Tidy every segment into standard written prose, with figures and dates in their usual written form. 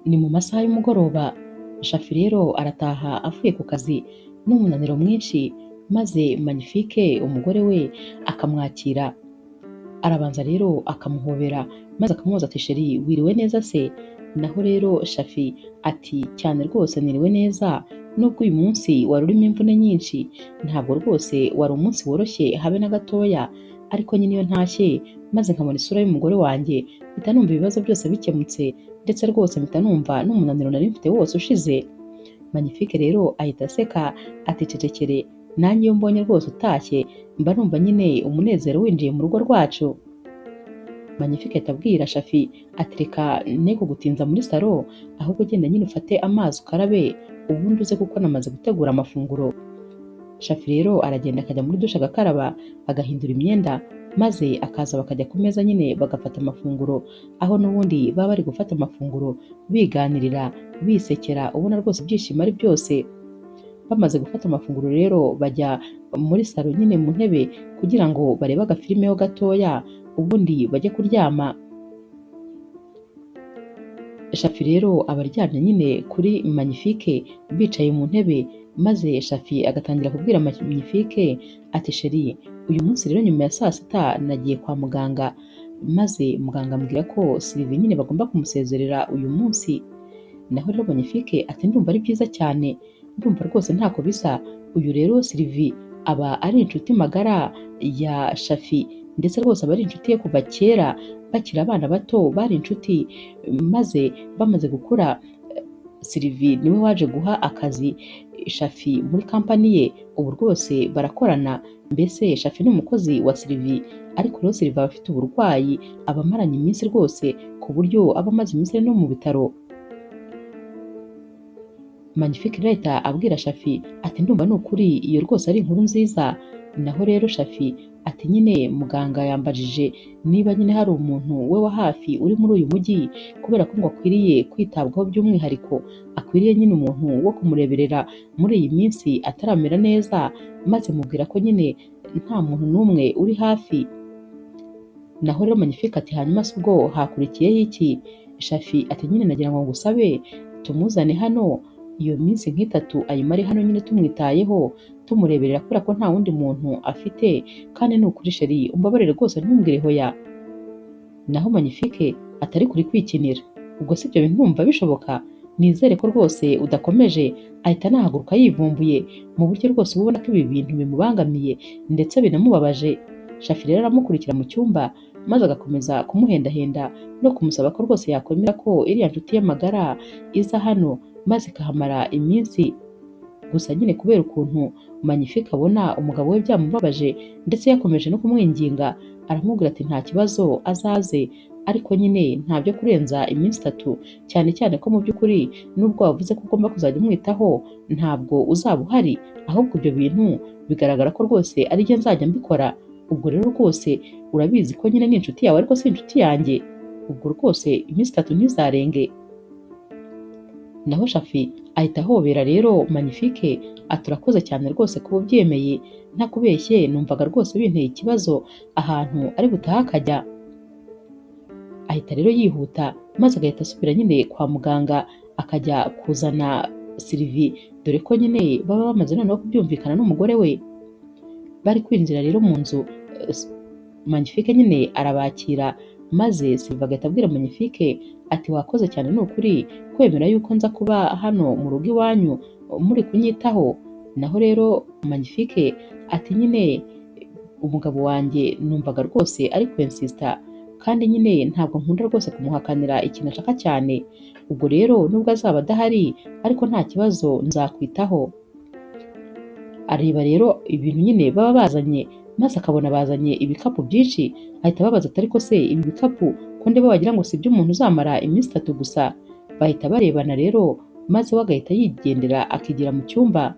Ni mu masaha y'umugoroba, Shafi rero arataha avuye ku kazi n'umunaniro mwinshi, maze Magnifique umugore we akamwakira. Arabanza rero akamuhobera maze akamubaza ati "Chérie, wiriwe neza se?" Naho rero Shafi ati "Cyane rwose niriwe neza, nubwo uyu munsi wari urimo imvune nyinshi, ntabwo rwose wari umunsi woroshye habe na gatoya, ariko nyine iyo ntashye maze nkabona isura y'umugore wanjye mpita numva ibibazo byose bikemutse, ndetse rwose mpita numva n'umunaniro nari mfite wose ushize." Magnifique rero ahita aseka ati "Cecekere, nanjye iyo mbonye rwose utashye mba numva nyine umunezero winjiye mu rugo rwacu." Magnifique ahita abwira Shafi ati "Reka ne kugutinza muri salo, ahubwo genda nyine ufate amazi ukarabe, ubundi uze kuko namaze gutegura amafunguro." Shafi rero aragenda akajya muri dushe agakaraba, agahindura imyenda, maze akaza bakajya ku meza nyine bagafata amafunguro, aho n'ubundi baba bari gufata amafunguro biganirira, bisekera, ubona rwose ibyishimo ari byose. Bamaze gufata amafunguro rero bajya muri salo nyine mu ntebe kugira ngo barebe agafilime ho gatoya, ubundi bajye kuryama. Shafi rero aba aryamye nyine kuri Magnifique bicaye mu ntebe, maze Shafi agatangira kubwira Magnifique ati "Chérie, uyu munsi rero nyuma ya saa sita nagiye kwa muganga, maze muganga ambwira ko Sylvie nyine bagomba kumusezerera uyu munsi." Naho rero Magnifique ati "Ndumva ari byiza cyane, ndumva rwose ntako bisa." Uyu rero Sylvie aba ari inshuti magara ya Shafi, ndetse rwose aba ari inshuti ye kuva kera, bakiri abana bato bari inshuti, maze bamaze gukura Sylvie niwe waje guha akazi Shafi muri kampani ye, ubu rwose barakorana, mbese Shafi ni umukozi wa Sylvie, ariko rero Sylvie aba afite uburwayi, aba amaranye iminsi rwose ku buryo aba amaze iminsi ari no mu bitaro. Magnifique rero ahita abwira Shafi ati "Ndumva ni ukuri iyo rwose ari inkuru nziza." Naho rero Shafi ati "Nyine muganga yambajije niba nyine hari umuntu we wa hafi uri muri uyu mujyi, kubera ko ngo akwiriye kwitabwaho by'umwihariko, akwiriye nyine umuntu wo kumureberera muri iyi minsi ataramera neza, maze mubwira ko nyine nta muntu n'umwe uri hafi." Naho rero Magnifique ati "Hanyuma se ubwo hakurikiyeho iki?" Shafi ati "Nyine nagira ngo ngusabe tumuzane hano, iyo minsi nk'itatu ayimare hano nyine tumwitayeho, tumureberera kubera ko nta wundi muntu afite, kandi ni ukuri chérie umbabarire rwose ntumbwire hoya." Naho Magnifique atari kuri kwikinira, ubwo si ibyo bintu numva bishoboka, nizere ko rwose udakomeje. Ahita anahaguruka yivumbuye mu buryo rwose uba ubona ko ibi bintu bimubangamiye ndetse binamubabaje. Shafi rero aramukurikira mu cyumba maze agakomeza kumuhendahenda no kumusaba ko rwose yakwemera ko iriya nshuti ye magara iza hano maze ikahamara iminsi. Gusa nyine kubera ukuntu Magnifique abona umugabo we byamubabaje ndetse yakomeje no kumwinginga, aramubwira ati "Nta kibazo azaze, ariko nyine nta byo kurenza iminsi itatu, cyane cyane ko mu by'ukuri nubwo wavuze ko ugomba kuzajya umwitaho ntabwo uzaba uhari, ahubwo ibyo bintu bigaragara ko rwose ari jye nzajya mbikora, ubwo rero rwose urabizi ko nyine ni inshuti yawe ariko si inshuti yanjye, ubwo rwose iminsi itatu ntizarenge." Naho Shafi ahita ahobera rero Magnifique ati "Urakoze cyane rwose kuba ubyemeye, ntakubeshye numvaga rwose binteye ikibazo ahantu ari butahe akajya." Ahita rero yihuta maze agahita asubira nyine kwa muganga akajya kuzana Sylvie, dore ko nyine baba bamaze noneho kubyumvikana n'umugore we. Bari kwinjira rero mu nzu, Magnifique nyine arabakira, maze Sylvie agahita abwira Magnifique ati "Wakoze cyane ni ukuri kwemera yuko nza kuba hano mu rugo iwanyu muri kunyitaho." Naho rero Magnifique ati "Nyine umugabo wanjye numvaga rwose ari kwensisita, kandi nyine ntabwo nkunda rwose kumuhakanira ikintu ashaka cyane, ubwo rero nubwo azaba adahari ariko nta kibazo nzakwitaho." Areba rero ibintu nyine baba bazanye, maze akabona bazanye ibikapu byinshi, ahita ababaza ati "Ariko se ibi bikapu ko ndeba wagira ngo si iby'umuntu uzamara iminsi itatu gusa?" Bahita barebana rero, maze we agahita yigendera akigira mu cyumba.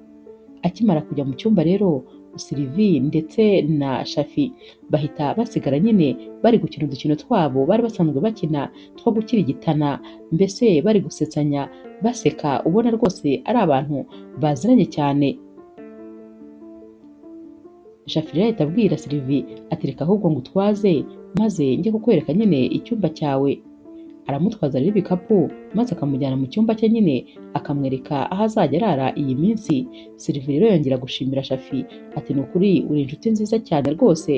Akimara kujya mu cyumba rero Sylvie ndetse na Shafi bahita basigara nyine bari gukina udukino twabo bari basanzwe bakina two gukirigitana, mbese bari gusetsanya baseka, ubona rwose ari abantu baziranye cyane. Shafi rero ahita abwira Sylvie ati "Reka ahubwo ngutwaze maze njye kukwereka nyine icyumba cyawe." Aramutwaza rero ibikapu maze akamujyana mu cyumba cye nyine akamwereka aho azajya arara iyi minsi. Sylvie rero yongera gushimira Shafi ati ni ukuri uri inshuti nziza cyane rwose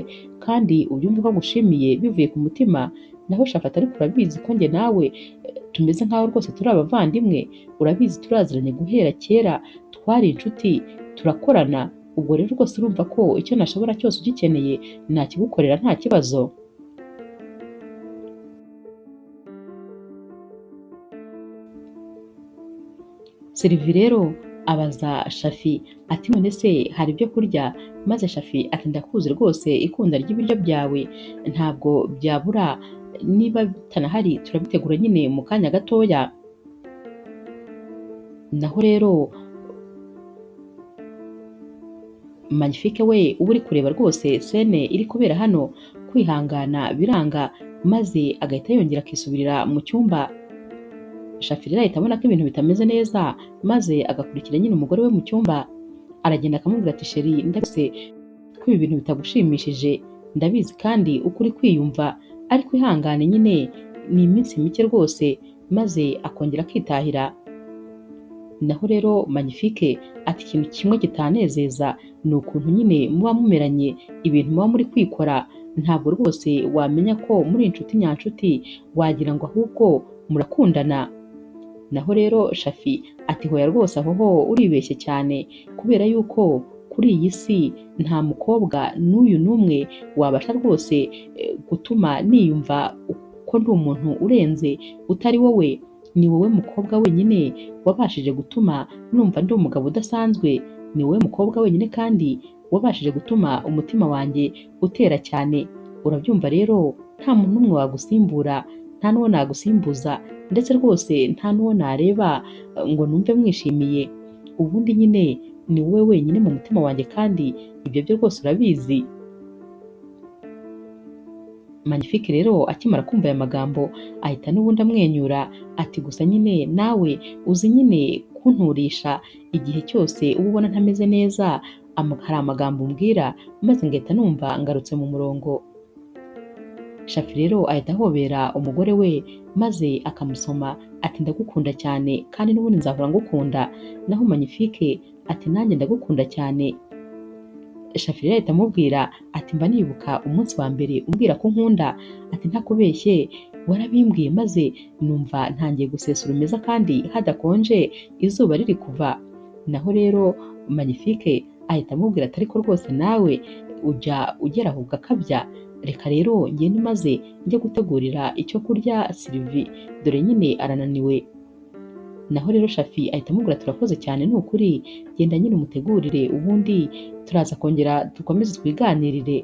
kandi ubyumve ko ngushimiye bivuye ku mutima. Naho Shafi ati ariko urabizi ko njye nawe tumeze nkaho rwose turi abavandimwe, urabizi turaziranye guhera kera, twari inshuti turakorana, ubwo rero rwose urumva ko icyo nashobora cyose ugikeneye nakigukorera nta kibazo. Sylvie rero abaza Shafi ati none se hari ibyo kurya? Maze Shafi ati ndakuzi rwose ikunda ry'ibiryo byawe ntabwo byabura, niba bitanahari turabitegura nyine mu kanya gatoya. Naho rero Magnifique we uba uri kureba rwose sene iri kubera hano, kwihangana biranga maze agahita yongera akisubirira mu cyumba. Shafi rero ahita abona ko ibintu bitameze neza maze agakurikira nyine umugore we mu cyumba, aragenda akamubwira ati sheri ndabizi ko ibi bintu bitagushimishije, ndabizi kandi uko uri kwiyumva, ariko ihangane nyine ni iminsi mike rwose, maze akongera akitahira. Naho rero Magnifique ati ikintu kimwe kitanezeza ni ukuntu nyine muba mumeranye, ibintu muba muri kwikora ntabwo rwose wamenya ko muri inshuti nyanshuti, wagira ngo ahubwo murakundana. Naho rero Shafi ati hoya rwose aho ho uribeshye cyane, kubera yuko kuri iyi si nta mukobwa n'uyu n'umwe wabasha rwose gutuma niyumva ko ndi umuntu urenze utari wowe. Ni wowe mukobwa wenyine wabashije gutuma numva ndi umugabo udasanzwe, ni wowe mukobwa wenyine kandi wabashije gutuma umutima wanjye utera cyane. Urabyumva rero nta muntu n'umwe wagusimbura, nta n'uwo nagusimbuza, ndetse rwose nta n'uwo nareba ngo numve mwishimiye. Ubundi nyine ni wowe wenyine mu mutima wanjye kandi ibyo byo rwose urabizi. Magnifique rero akimara kumva aya magambo ahita n'ubundi amwenyura ati gusa nyine nawe uzi nyine kunturisha igihe cyose uba ubona ntameze neza, hari amagambo umbwira maze ngahita numva ngarutse mu murongo. Shafi rero ahita ahobera umugore we maze akamusoma ati ndagukunda cyane kandi n'ubundi nzahora ngukunda. Naho Magnifique ati nanjye ndagukunda cyane. Shafi rero ahita amubwira ati mba nibuka umunsi wa mbere umbwira ko nkunda, ati ntakubeshye warabimbwiye maze numva ntangiye gusesa urumeza kandi hadakonje izuba riri kuva. Naho rero Magnifique ahita amubwira ati ariko rwose nawe ujya ugera aho ugakabya, reka rero ngende maze njye gutegurira icyo kurya Sylvie dore nyine arananiwe. Naho rero Shafi ahita amubwira turakoze cyane ni ukuri, genda nyine umutegurire ubundi turaza kongera dukomeze twiganirire.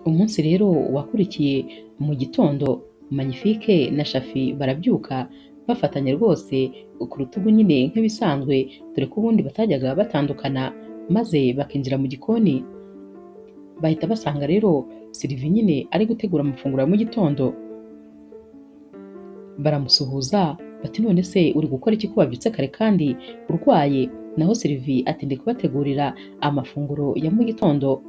Umunsi rero wakurikiye mu gitondo Magnifique na Shafi barabyuka bafatanye rwose ku rutugu nyine nk'ibisanzwe, dore ko ubundi batajyaga batandukana, maze bakinjira mu gikoni. Bahita basanga rero Sylvie nyine ari gutegura amafunguro ya mu gitondo. Baramusuhuza bati none se uri gukora iki ko wabyutse kare kandi urwaye? Naho Sylvie ati ndi kubategurira amafunguro ya mu gitondo.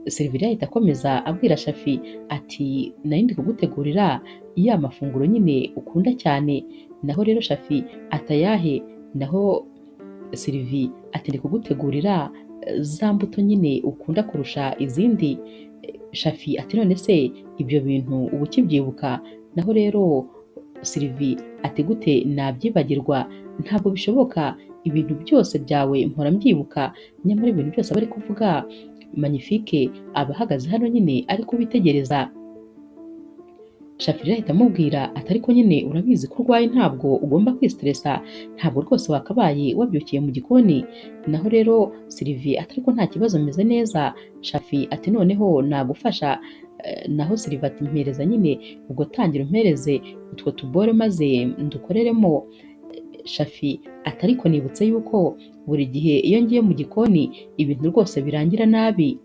Sylvie ahita akomeza abwira Shafi ati nari ndi kugutegurira ya mafunguro nyine ukunda cyane. Naho rero Shafi atayahe? Naho Sylvie ati ndi kugutegurira za mbuto nyine ukunda kurusha izindi. Shafi ati none se ibyo bintu uba ukibyibuka? Naho rero Sylvie ati gute nabyibagirwa, ntabwo bishoboka, ibintu byose byawe mpora mbyibuka. Nyamara ibintu byose aba ari kuvuga Magnifique aba ahagaze hano nyine ari kubitegereza. Shafi rero ahita amubwira ati ariko nyine urabizi ko urwaye ntabwo ugomba kwistresa, ntabwo rwose wakabaye wabyukiye mu gikoni. Naho rero Sylvie ati ariko nta kibazo meze neza. Shafi ati noneho nagufasha. Naho Sylvie ati mpereza nyine, ubwo tangira umpereze utwo tubore maze ndukoreremo. Shafi ati ariko nibutse yuko buri gihe iyo ngiye mu gikoni ibintu rwose birangira nabi,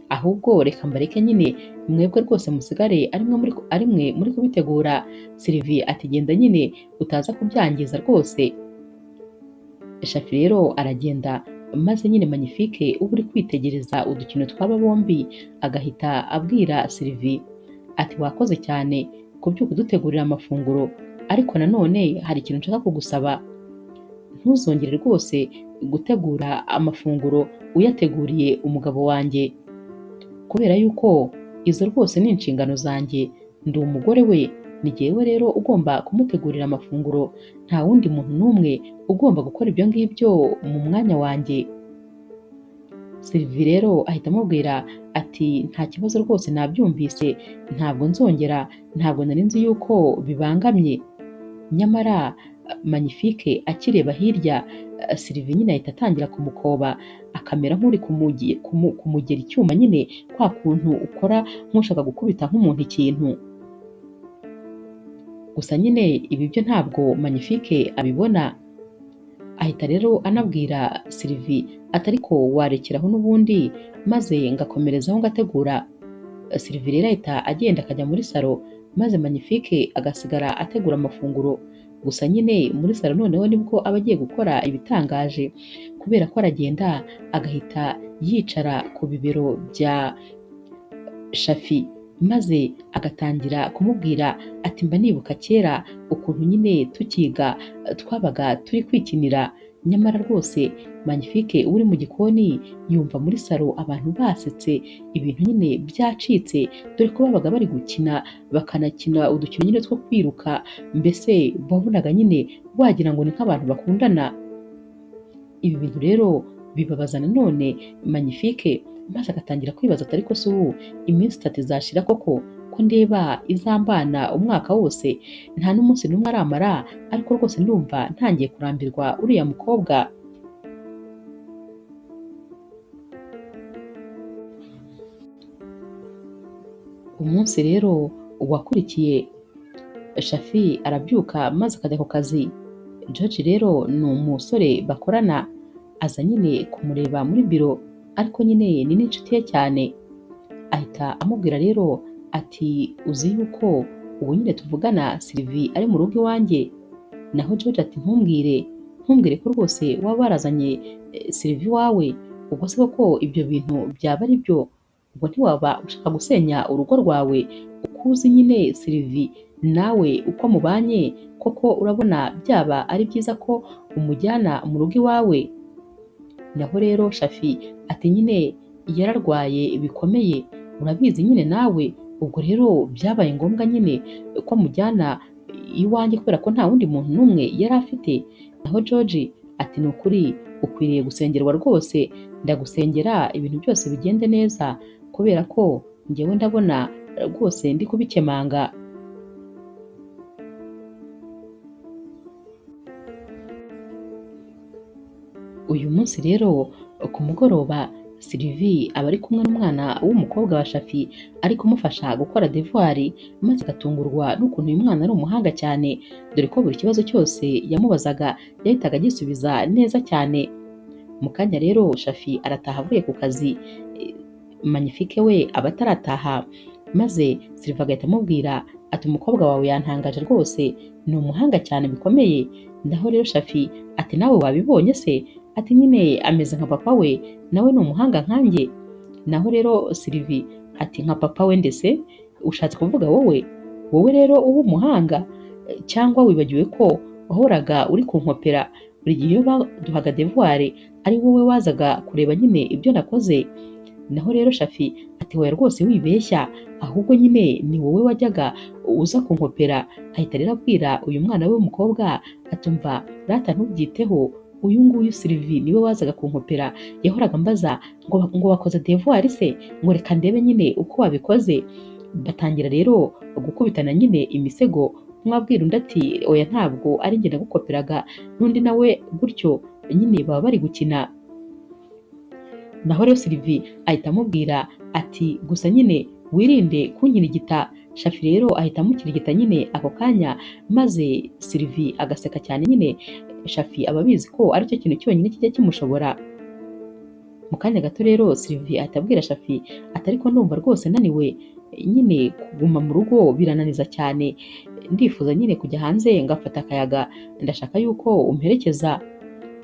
ahubwo reka mbareke nyine mwebwe rwose musigare ari mwe muri kubitegura. Sylvie ati genda nyine utaza kubyangiza rwose. Shafi rero aragenda Maze nyine Magnifique uba uri kwitegereza udukino tw'aba bombi agahita abwira Sylvie ati wakoze cyane kubyuka udutegurira amafunguro, ariko nanone hari ikintu nshaka kugusaba, ntuzongere rwose gutegura amafunguro uyateguriye umugabo wanjye, kubera yuko izo rwose ni inshingano zanjye, ndi umugore we, ni jyewe rero ugomba kumutegurira amafunguro, nta wundi muntu n'umwe ugomba gukora ibyo ngibyo mu mwanya wanjye. Sylvie rero ahita amubwira ati nta kibazo rwose nabyumvise, ntabwo nzongera, ntabwo nari nzi yuko bibangamye. Nyamara Magnifique akireba hirya, Sylvie nyine ahita atangira kumukoba, akamera nk'uri kumugera icyuma nyine, kwa kuntu ukora nk'ushaka gukubita nk'umuntu ikintu. Gusa nyine ibi byo ntabwo Magnifique abibona, ahita rero anabwira Sylvie ati ariko warekeraho n'ubundi maze ngakomerezaho ngategura. Sylvie rero ahita agenda akajya muri salo, maze Magnifique agasigara ategura amafunguro. Gusa nyine muri salo noneho nibwo aba agiye gukora ibitangaje, kubera ko aragenda agahita yicara ku bibero bya Shafi, maze agatangira kumubwira ati mba nibuka kera ukuntu nyine tukiga twabaga turi kwikinira. Nyamara rwose Magnifique uri mu gikoni yumva muri salo abantu basetse, ibintu nyine byacitse, dore ko babaga bari gukina bakanakina udukino nyine two kwiruka, mbese wabonaga nyine wagira ngo ni nk'abantu bakundana. Ibi bintu rero bibabaza nanone Magnifique, maze agatangira kwibaza ati ariko se ubu iminsi itatu izashira koko, ko ndeba izambana umwaka wose nta n'umunsi n'umwe aramara, ariko rwose ndumva ntangiye kurambirwa uriya mukobwa. Umunsi rero wakurikiye Shafi arabyuka maze akajya ku kazi. George rero ni umusore bakorana, aza nyine kumureba muri biro, ariko nyine ni n'inshuti ye cyane. Ahita amubwira rero ati uzi yuko ubu nyine tuvugana Sylvie ari mu rugo iwanjye. Naho George ati ntumbwire, ntumbwire ko rwose waba warazanye Sylvie iwawe, ubwo se koko ibyo bintu byaba ari byo? Ubwo ntiwaba ushaka gusenya urugo rwawe? Uko uzi nyine Sylvie nawe uko mubanye, koko urabona byaba ari byiza ko umujyana mu rugo iwawe? Naho rero Shafi ati nyine yararwaye bikomeye, urabizi nyine nawe, ubwo rero byabaye ngombwa nyine ko mujyana iwanjye kubera ko nta wundi muntu n'umwe yari afite. Naho George ati ni ukuri ukwiriye gusengerwa rwose, ndagusengera ibintu byose bigende neza, kubera ko njyewe ndabona rwose ndi kubikemanga. Uyu munsi rero ku mugoroba Sylvie aba ari kumwe n'umwana w'umukobwa wa Shafi ari kumufasha gukora devoir, maze agatungurwa n'ukuntu uyu mwana ari umuhanga cyane, dore ko buri kibazo cyose yamubazaga yahitaga agisubiza neza cyane. Mu kanya rero Shafi arataha avuye ku kazi, Magnifique we aba atarataha, maze Sylvie agahita amubwira ati umukobwa wawe yantangaje rwose, ni umuhanga cyane bikomeye. Naho rero Shafi ati nawe wabibonye se? Ati nyine ameze nka papa we, nawe ni umuhanga nkanjye. Naho rero Sylvie ati nka papa we ndetse ushatse kuvuga wowe? Wowe rero uba umuhanga cyangwa wibagiwe ko wahoraga uri kunkopera buri gihe iyo baduhaga devoir ari wowe wazaga kureba nyine ibyo nakoze? Naho rero Shafi ati oya rwose wibeshya, ahubwo nyine ni wowe wajyaga uza kunkopera. Ahita rero abwira uyu mwana we w'umukobwa atumva rata ntubyiteho, uyu nguyu Sylvie niwe wazaga kunkopera, yahoraga ambaza ngo wakoze devoir se, ngo reka ndebe nyine uko wabikoze. Batangira rero gukubitana nyine imisego, umwe abwira undi ati oya ntabwo ari njye nagukoperaga, n'undi nawe gutyo, nyine baba bari gukina. Naho rero Sylvie ahita amubwira ati gusa nyine wirinde kunkirigita. Shafi rero ahita amukirigita nyine ako kanya, maze Sylvie agaseka cyane nyine. Shafi aba abizi ko aricyo kintu cyonyine kijya kimushobora. Mu kanya gato rero Sylvie ahita abwira Shafi ati ariko ndumva rwose naniwe nyine, kuguma mu rugo birananiza cyane, ndifuza nyine kujya hanze ngafata akayaga, ndashaka yuko umperekeza.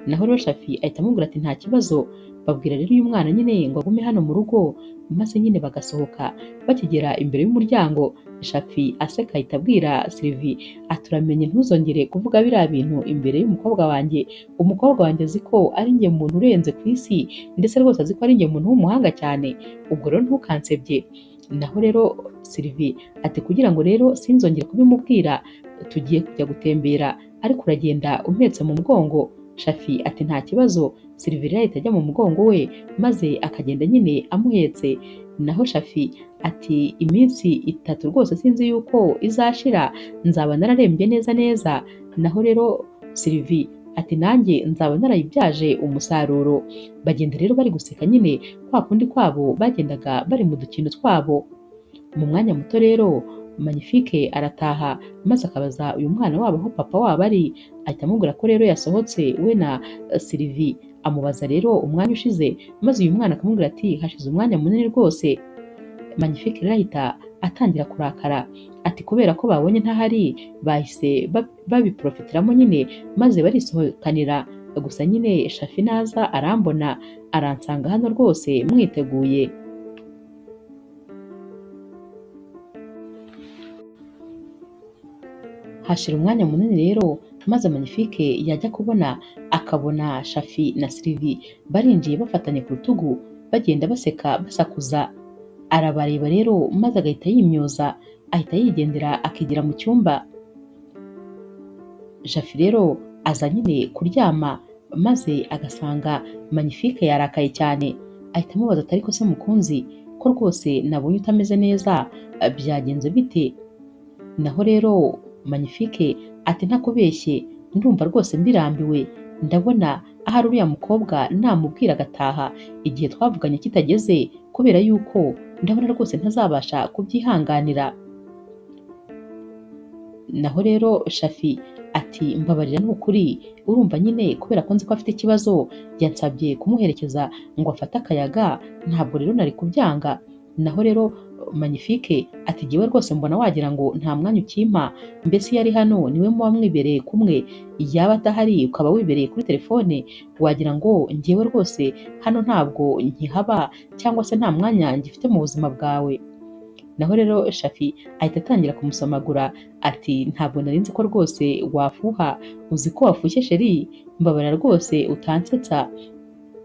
Naho rero Shafi ahita amubwira ati nta kibazo. Babwira rero uyu mwana nyine ngo agume hano mu rugo, maze nyine bagasohoka. Bakigera imbere y'umuryango, Shafi aseka ahita abwira Sylvie ati uramenye ntuzongere kuvuga biriya bintu imbere y'umukobwa wanjye. Umukobwa wanjye azi ko ari njye muntu urenze ku isi, ndetse rwose azi ko ari njye muntu w'umuhanga cyane, ubwo rero ntukansebye. Naho rero Sylvie ati kugira ngo rero sinzongere kubimubwira, tugiye kujya gutembera, ariko uragenda umpetse mu mugongo. Shafi ati nta kibazo. Sylvie rero ahita ajya mu mugongo we maze akagenda nyine amuhetse. Naho Shafi ati iminsi 3 rwose sinzi yuko izashira, nzaba nararembye neza neza. Naho rero Sylvie ati nanjye nzaba narayibyaje umusaruro. Bagenda rero bari guseka nyine kwa kundi kwabo bagendaga bari mu dukino twabo. Mu mwanya muto rero Magnifique arataha maze akabaza uyu mwana wabo aho papa wabo ari, ahita amubwira ko rero yasohotse we na Sylvie. Amubaza rero umwanya ushize, maze uyu mwana akamubwira ati hashize umwanya munini rwose. Magnifique rero ahita atangira kurakara ati kubera ko babonye ntahari bahise babiprofitiramo nyine maze barisohokanira. Gusa nyine Shafi naza arambona aransanga hano rwose mwiteguye. Hashira umwanya munini rero maze Magnifique yajya kubona akabona Shafi na Sylvie barinjiye bafatanye ku rutugu bagenda baseka basakuza. Arabareba rero maze agahita yimyoza, ahita yigendera akigira mu cyumba. Shafi rero aza nyine kuryama maze agasanga Magnifique yarakaye cyane, ahita amubaza ati ariko se mukunzi ko rwose nabonye utameze neza byagenze bite? Naho rero Magnifique ati ntakubeshye ndumva rwose mbirambiwe, ndabona ahari uriya mukobwa namubwira agataha igihe twavuganye kitageze, kubera yuko ndabona rwose ntazabasha kubyihanganira. Naho rero Shafi ati mbabarira ni ukuri, urumva nyine kubera ko nzi ko afite ikibazo yansabye kumuherekeza ngo afate akayaga, ntabwo rero nari kubyanga. Naho rero Magnifique ati jyewe rwose mbona wagira ngo nta mwanya ukimpa, mbese iyo ari hano niwe muba mwibereye kumwe, yaba adahari ukaba wibereye kuri telefone, wagira ngo njyewe rwose hano ntabwo nkihaba cyangwa se nta mwanya ngifite mu buzima bwawe. Naho rero Shafi ahita atangira kumusomagura ati ntabwo nari nzi ko rwose wafuha, uzi ko wafushye sheri, mbabarira rwose utansetsa,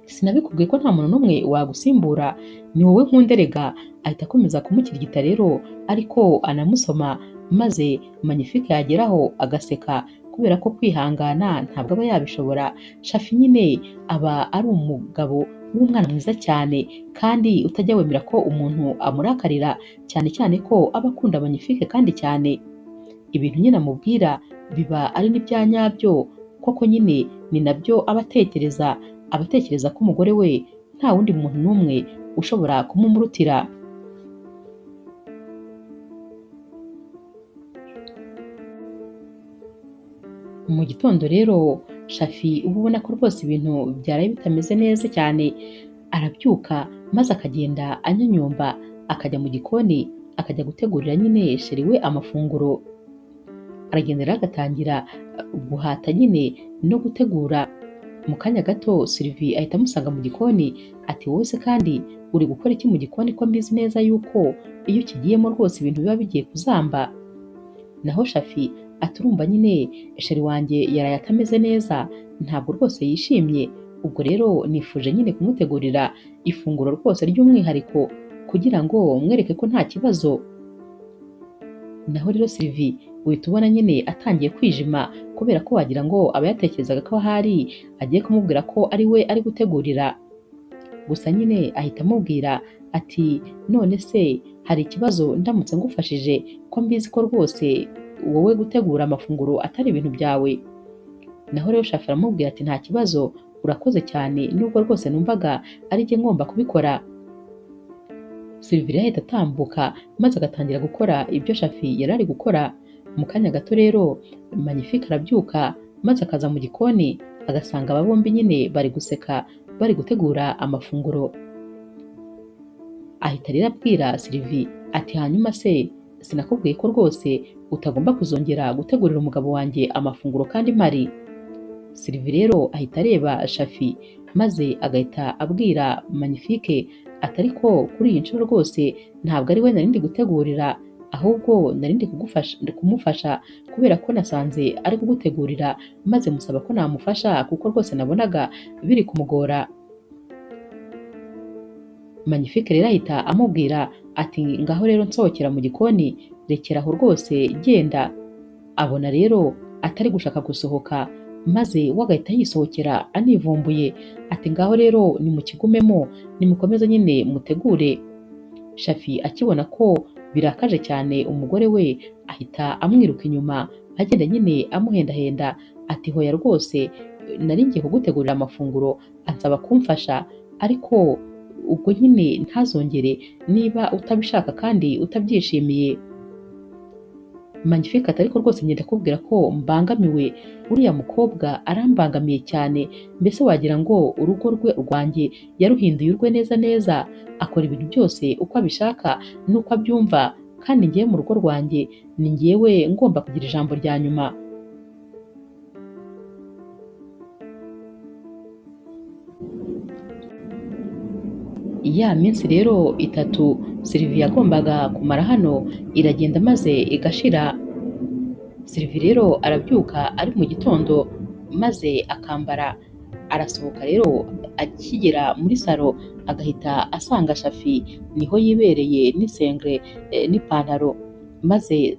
sinabikubwiye ko nta muntu n'umwe wagusimbura, ni wowe nkunderega. Ahita akomeza kumukirigita rero ariko anamusoma, maze Magnifique yageraho agaseka kubera ko kwihangana ntabwo aba yabishobora. Shafi nyine aba ari umugabo w'umwana mwiza cyane kandi utajya wemera ko umuntu amurakarira, cyane cyane ko aba akunda Magnifique kandi cyane. Ibintu nyine amubwira biba ari n'ibya nyabyo koko nyine ni nabyo aba atekereza, aba atekereza ko umugore we nta wundi muntu n'umwe ushobora kumumurutira. Mu gitondo rero Shafi uba ubona ko rwose ibintu byaraye bitameze neza cyane, arabyuka maze akagenda anyonyomba akajya mu gikoni akajya gutegurira nyine sheri we amafunguro. Aragenda rero agatangira guhata nyine no gutegura. Mu kanya gato Sylvie ahita amusanga mu gikoni ati wowe se kandi uri gukora iki mu gikoni ko mbizi neza yuko iyo ukigiyemo rwose ibintu biba bigiye kuzamba? Naho Shafi ati urumva nyine sheri wanjye yaraye atameze neza, ntabwo rwose yishimye, ubwo rero nifuje nyine kumutegurira ifunguro rwose ry'umwihariko kugira ngo mwereke ko nta kibazo. Naho rero Sylvie uhita ubona nyine atangiye kwijima kubera ko wagira ngo aba yatekerezaga ko ahari agiye kumubwira ko ari we ari gutegurira. Gusa nyine ahita amubwira ati none se hari ikibazo ndamutse ngufashije ko mbizi ko rwose wowe gutegura amafunguro atari ibintu byawe? Naho rero Shafi aramubwira ati nta kibazo, urakoze cyane nubwo rwose numvaga ari jye ngomba kubikora. Sylvie ahita atambuka maze agatangira gukora ibyo Shafi yari ari gukora. Mu kanya gato rero Magnifique arabyuka maze akaza mu gikoni agasanga aba bombi nyine bari guseka bari gutegura amafunguro. Ahita rero abwira Sylvie ati hanyuma se sinakubwiye ko rwose utagomba kuzongera gutegurira umugabo wanjye amafunguro kandi mpari? Sylvie rero ahita areba Shafi maze agahita abwira Magnifique ati ariko kuri iyi nshuro rwose ntabwo ari we nari ndi gutegurira, ahubwo nari ndi kumufasha kubera ko nasanze ari kugutegurira, maze musaba ko namufasha kuko rwose nabonaga biri kumugora. Magnifique rero ahita amubwira ati ngaho rero nsohokera mu gikoni, rekera aho rwose genda. Abona rero atari gushaka gusohoka, maze we agahita yisohokera anivumbuye ati ngaho rero nimukigumemo, nimukomeze nyine mutegure. Shafi akibona ko birakaje cyane umugore we ahita amwiruka inyuma agenda nyine amuhendahenda ati hoya rwose nari ngiye kugutegurira amafunguro ansaba kumfasha, ariko ubwo nyine ntazongere niba utabishaka kandi utabyishimiye. Magnifique ati ariko rwose ngenda kubwira ko mbangamiwe, uriya mukobwa arambangamiye cyane, mbese wagira ngo urugo rwe rwanjye yaruhinduye urwe neza neza, akora ibintu byose uko abishaka n'uko abyumva, kandi ngewe mu rugo rwanjye ni ngewe ngomba kugira ijambo rya nyuma. Ya minsi rero itatu Sylvie yagombaga kumara hano iragenda maze igashira. Sylvie rero arabyuka ari mu gitondo maze akambara, arasohoka rero akigera muri salo agahita asanga Shafi niho yibereye n'isengre n'ipantaro, maze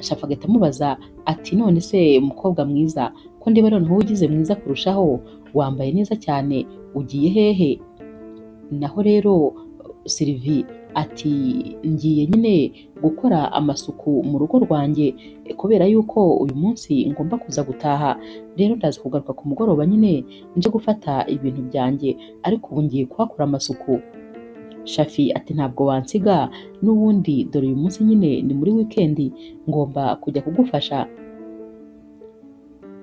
Shafi agahita amubaza ati none se mukobwa mwiza, ko ndeba noneho ugize mwiza kurushaho, wambaye neza cyane, ugiye hehe? Naho rero Sylvie ati ngiye nyine gukora amasuku mu rugo rwanjye kubera yuko uyu munsi ngomba kuza gutaha, rero ndaza kugaruka ku mugoroba nyine nje gufata ibintu byanjye, ariko ubu ngiye kuhakora amasuku. Shafi ati ntabwo wansiga n'ubundi dore uyu munsi nyine ni muri wikendi ngomba kujya kugufasha.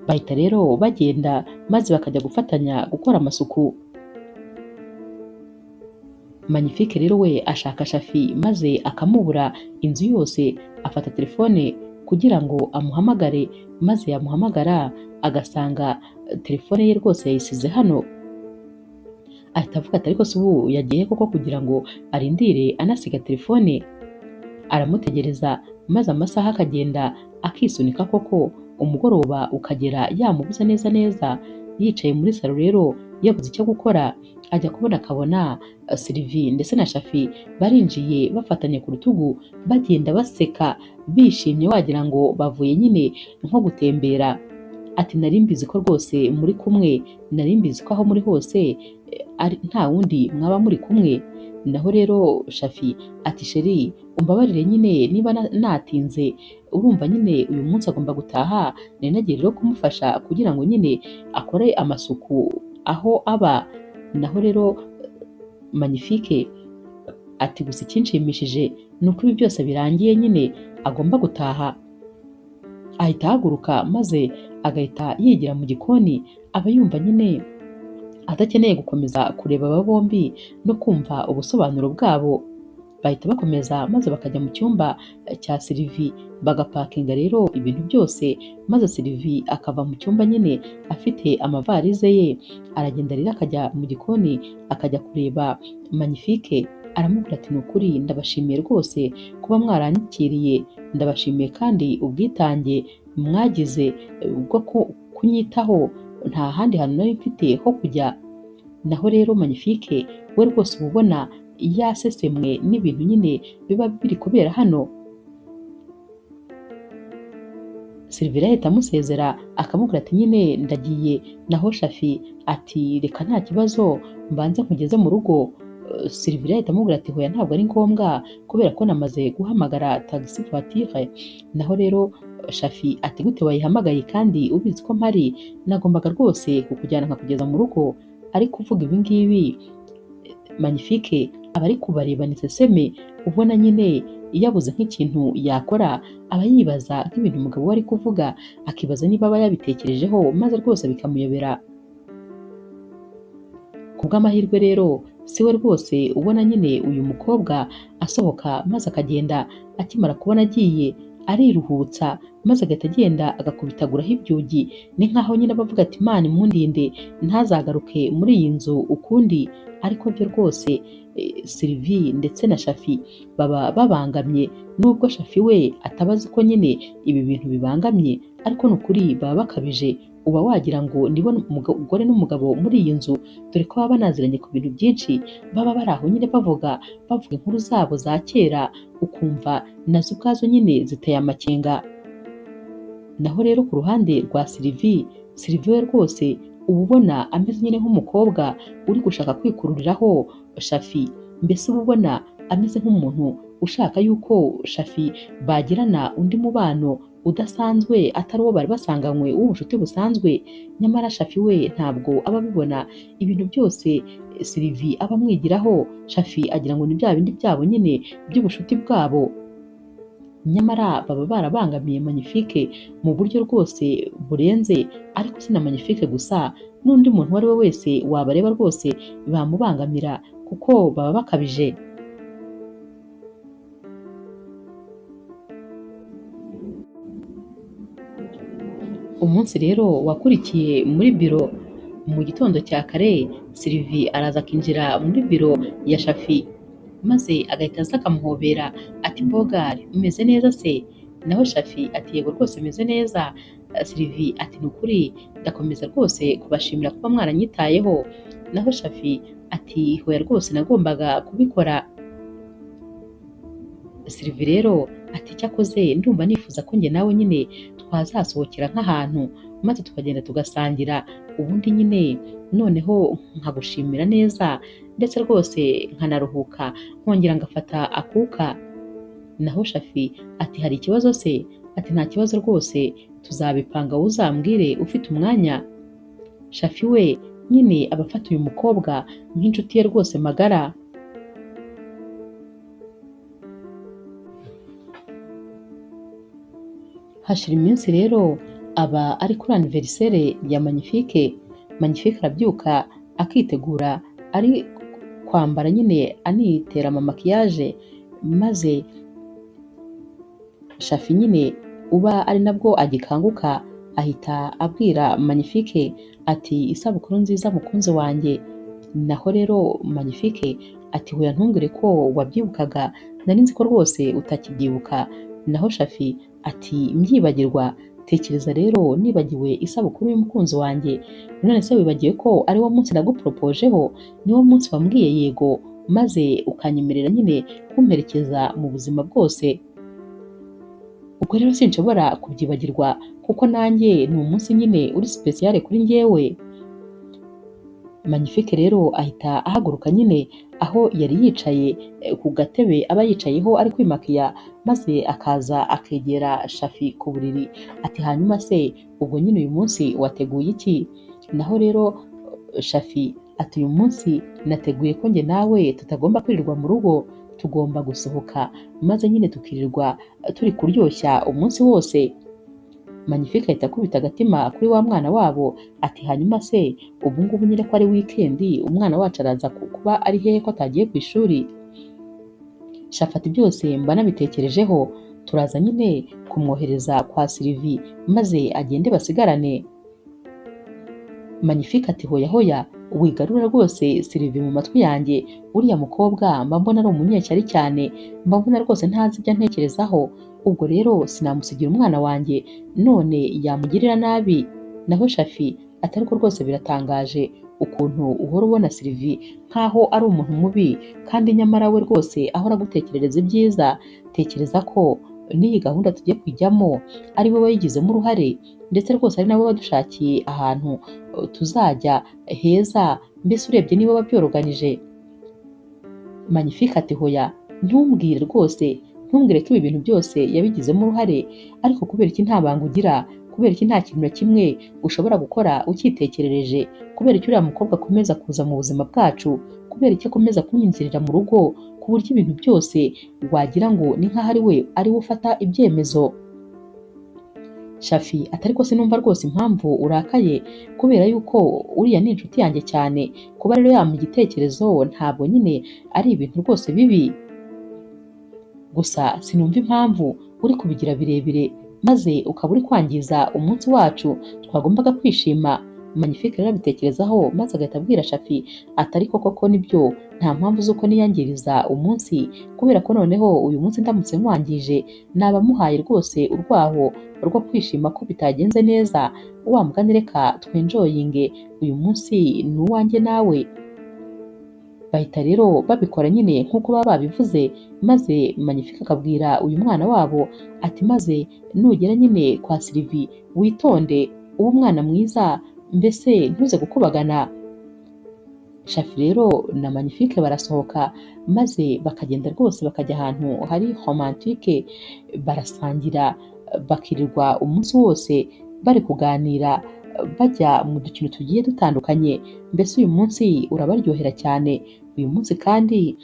Bahita rero bagenda maze bakajya gufatanya gukora amasuku. Magnifique rero we ashaka Shafi maze akamubura inzu yose, afata telefone kugira ngo amuhamagare, maze yamuhamagara agasanga telefone ye rwose yayisize hano. Ahita avuga ati ariko se ubu yagiye koko kugira ngo arindire anasiga telefone? Aramutegereza maze amasaha akagenda akisunika koko, umugoroba ukagera yamubuze neza neza. Yicaye muri salo rero yabuze icyo gukora, ajya kubona akabona Sylvie ndetse na Shafi barinjiye bafatanye ku rutugu bagenda baseka bishimye, wagira ngo bavuye nyine nko gutembera. Ati nari mbizi ko rwose muri kumwe, nari mbizi ko aho muri hose ari nta wundi mwaba muri kumwe. Naho rero Shafi ati sheri umbabarire nyine niba natinze, urumva nyine uyu munsi agomba gutaha, nari nagiye rero kumufasha kugira ngo nyine akore amasuku aho aba. Naho rero Magnifique ati gusa ikinshimishije ni uko ibi byose birangiye nyine agomba gutaha. Ahita ahaguruka maze agahita yigira mu gikoni, aba yumva nyine adakeneye gukomeza kureba aba bombi no kumva ubusobanuro bwabo. Bahita bakomeza maze bakajya mu cyumba cya Sylvie bagapakinga rero ibintu byose, maze Sylvie akava mu cyumba nyine afite amavarize ye, aragenda rero akajya mu gikoni akajya kureba Magnifique, aramubwira ati ni ukuri ndabashimiye rwose kuba mwaranyakiriye, ndabashimiye kandi ubwitange mwagize bwo kunyitaho, nta handi hantu nari mfite ho kujya. Naho rero Magnifique we rwose uba ubona yasesemwe n'ibintu nyine biba biri kubera hano. Sylvie ahita amusezera akamubwira ati nyine ndagiye. Naho Shafi ati reka nta kibazo mbanze nkugeze mu rugo. Sylvie ahita amubwira ati hoya ntabwo ari ngombwa kubera ko namaze guhamagara taxi voiture. Naho rero Shafi ati gute wayihamagaye kandi ubizi ko mpari, nagombaga rwose kukujyana nkakugeza mu rugo, ariko uvuga ibi ngibi Magnifique aba ari kubareba iseseme, ubona nyine yabuze nk'ikintu yakora, aba yibaza nk'ibintu umugabo we ari kuvuga, akibaza niba aba yabitekerejeho maze rwose bikamuyobera. Ku bw'amahirwe rero si we rwose ubona nyine uyu mukobwa asohoka maze akagenda, akimara kubona agiye Ariruhutsa maze agahita agenda agakubitaguraho ibyugi, ni nkaho nyine abavuga ati Imana imundinde ntazagaruke muri iyi nzu ukundi. Ariko byo rwose Sylvie ndetse na Shafi baba babangamye, nubwo Shafi we ataba azi ko nyine ibi bintu bibangamye, ariko ni ukuri baba bakabije. Uba wagira ngo nibo umugore n'umugabo muri iyi nzu, dore ko baba banaziranye ku bintu byinshi, baba bari aho nyine bavuga inkuru zabo za kera, ukumva nazo ubwazo nyine ziteye amakenga. Naho rero ku ruhande rwa Sylvie, Sylvie we rwose uba ubona ameze nyine nk'umukobwa uri gushaka kwikururiraho Shafi, mbese uba ubona ameze nk'umuntu ushaka yuko Shafi bagirana undi mubano udasanzwe atari uwo bari basanganywe w'ubucuti busanzwe. Nyamara Shafi we ntabwo aba abibona, ibintu byose Sylvie aba amwigiraho, Shafi agira ngo ni bya bindi byabo nyine by'ubucuti bwabo. Nyamara baba barabangamiye Magnifique mu buryo rwose burenze, ariko si na Magnifique gusa, n'undi muntu uwo ari we wese wabareba rwose bamubangamira kuko baba bakabije. Umunsi rero wakurikiye muri biro mu gitondo cya kare, Sylvie araza akinjira muri biro ya Shafi maze agahita aza akamuhobera ati Bogari umeze neza se? Naho Shafi ati yego rwose meze neza. Sylvie ati ni ukuri ndakomeza rwose kubashimira kuba mwaranyitayeho. Naho Shafi ati hoya rwose nagombaga kubikora. Sylvie rero ati cyakoze ndumva nifuza ko njye nawe nyine twazasohokera nk'ahantu maze tukagenda tugasangira, ubundi nyine noneho nkagushimira neza ndetse rwose nkanaruhuka nkongera ngafata akuka. Naho Shafi ati hari ikibazo se? Ati nta kibazo rwose tuzabipanga uzambwire ufite umwanya. Shafi we nyine aba afata uyu mukobwa nk'inshuti ye rwose magara. Hashira iminsi rero aba ari kuri anniversaire ya Magnifique. Magnifique arabyuka akitegura ari kwambara nyine anitera ama maquillage, maze Shafi nyine uba ari nabwo agikanguka ahita abwira Magnifique ati isabukuru nziza mukunzi wanjye. Naho rero Magnifique ati hoya ntumbwire ko wabyibukaga, nari nzi ko rwose utakibyibuka. Naho Shafi ati mbyibagirwa, tekereza rero nibagiwe isabukuru y'umukunzi wanjye, none se wibagiwe ko ari wo munsi naguporopojeho, niwo munsi wambwiye yego maze ukanyemerera nyine kumperekeza mu buzima bwose. Ubwo rero sinshobora kubyibagirwa kuko nanjye ni umunsi nyine uri sipesiyale kuri njyewe. Magnifique rero ahita ahaguruka nyine aho yari yicaye ku gatebe aba yicayeho ari kwimakiya, maze akaza akegera Shafi ku buriri ati hanyuma se ubwo nyine uyu munsi wateguye iki? Naho rero Shafi ati uyu munsi nateguye ko njye nawe tutagomba kwirirwa mu rugo, tugomba gusohoka maze nyine tukirirwa turi kuryoshya umunsi wose. Magnifique ahita akubita agatima kuri wa mwana wabo ati hanyuma se ubu ngubu nyine ko ari wikendi umwana wacu araza kuba ari hehe ko atagiye ku ishuri? Shafi ati byose mba nabitekerejeho, turaza nyine kumwohereza kwa Sylvie maze agende basigarane. Magnifique ati hoya hoya wigarura rwose Sylvie mu matwi yanjye, uriya mukobwa mba mbona ari umunyeshyari cyane, mba mbona rwose ntazi ibyo antekerezaho, ubwo rero sinamusigira umwana wanjye none yamugirira nabi. Naho Shafi ati ariko rwose biratangaje ukuntu uhora ubona Sylvie nkaho ari umuntu mubi kandi nyamara we rwose ahora agutekerereza ibyiza, tekereza ko n'iyi gahunda tugiye kujyamo ari we wayigizemo uruhare, ndetse rwose ari nawe wadushakiye ahantu tuzajya heza, mbese urebye niba wabyoroganije. Magnifique ati hoya ntumbwire rwose, ntumbwire ko ibi bintu byose yabigizemo uruhare, ariko kubera iki nta banga ugira, kubera iki nta kintu na kimwe ushobora gukora ukitekerereje, kubera iki uriya mukobwa akomeza kuza mu buzima bwacu, kubera iki akomeza kunyinjirira mu rugo, ku buryo ibintu byose wagira ngo ni nkaho ari we ari we ufata ibyemezo. Shafi ati ariko sinumva rwose impamvu urakaye, kubera yuko uriya ni inshuti yanjye cyane, kuba rero yampa igitekerezo ntabwo nyine ari ibintu rwose bibi. Gusa sinumva impamvu uri kubigira birebire maze ukaba uri kwangiza umunsi wacu twagombaga kwishima. Magnifique rero abitekerezaho maze agahita abwira Shafi ati ariko koko nibyo, nta mpamvu z'uko niyangiriza umunsi, kubera ko noneho uyu munsi ndamutse nkwangije naba muhaye rwose urwaho rwo kwishima ko bitagenze neza, wa mugani reka twenjoyinge uyu munsi ni uwanjye nawe. Bahita rero babikora nyine nk'uko baba babivuze, maze Magnifique akabwira uyu mwana wabo ati maze nugera nyine kwa Sylvie witonde ube umwana mwiza, mbese ntuze gukubagana. Shafi rero na Magnifique barasohoka maze bakagenda rwose bakajya ahantu hari romantike, barasangira bakirirwa umunsi wose bari kuganira, bajya mu dukino tugiye dutandukanye, mbese uyu munsi urabaryohera cyane. Uyu munsi kandi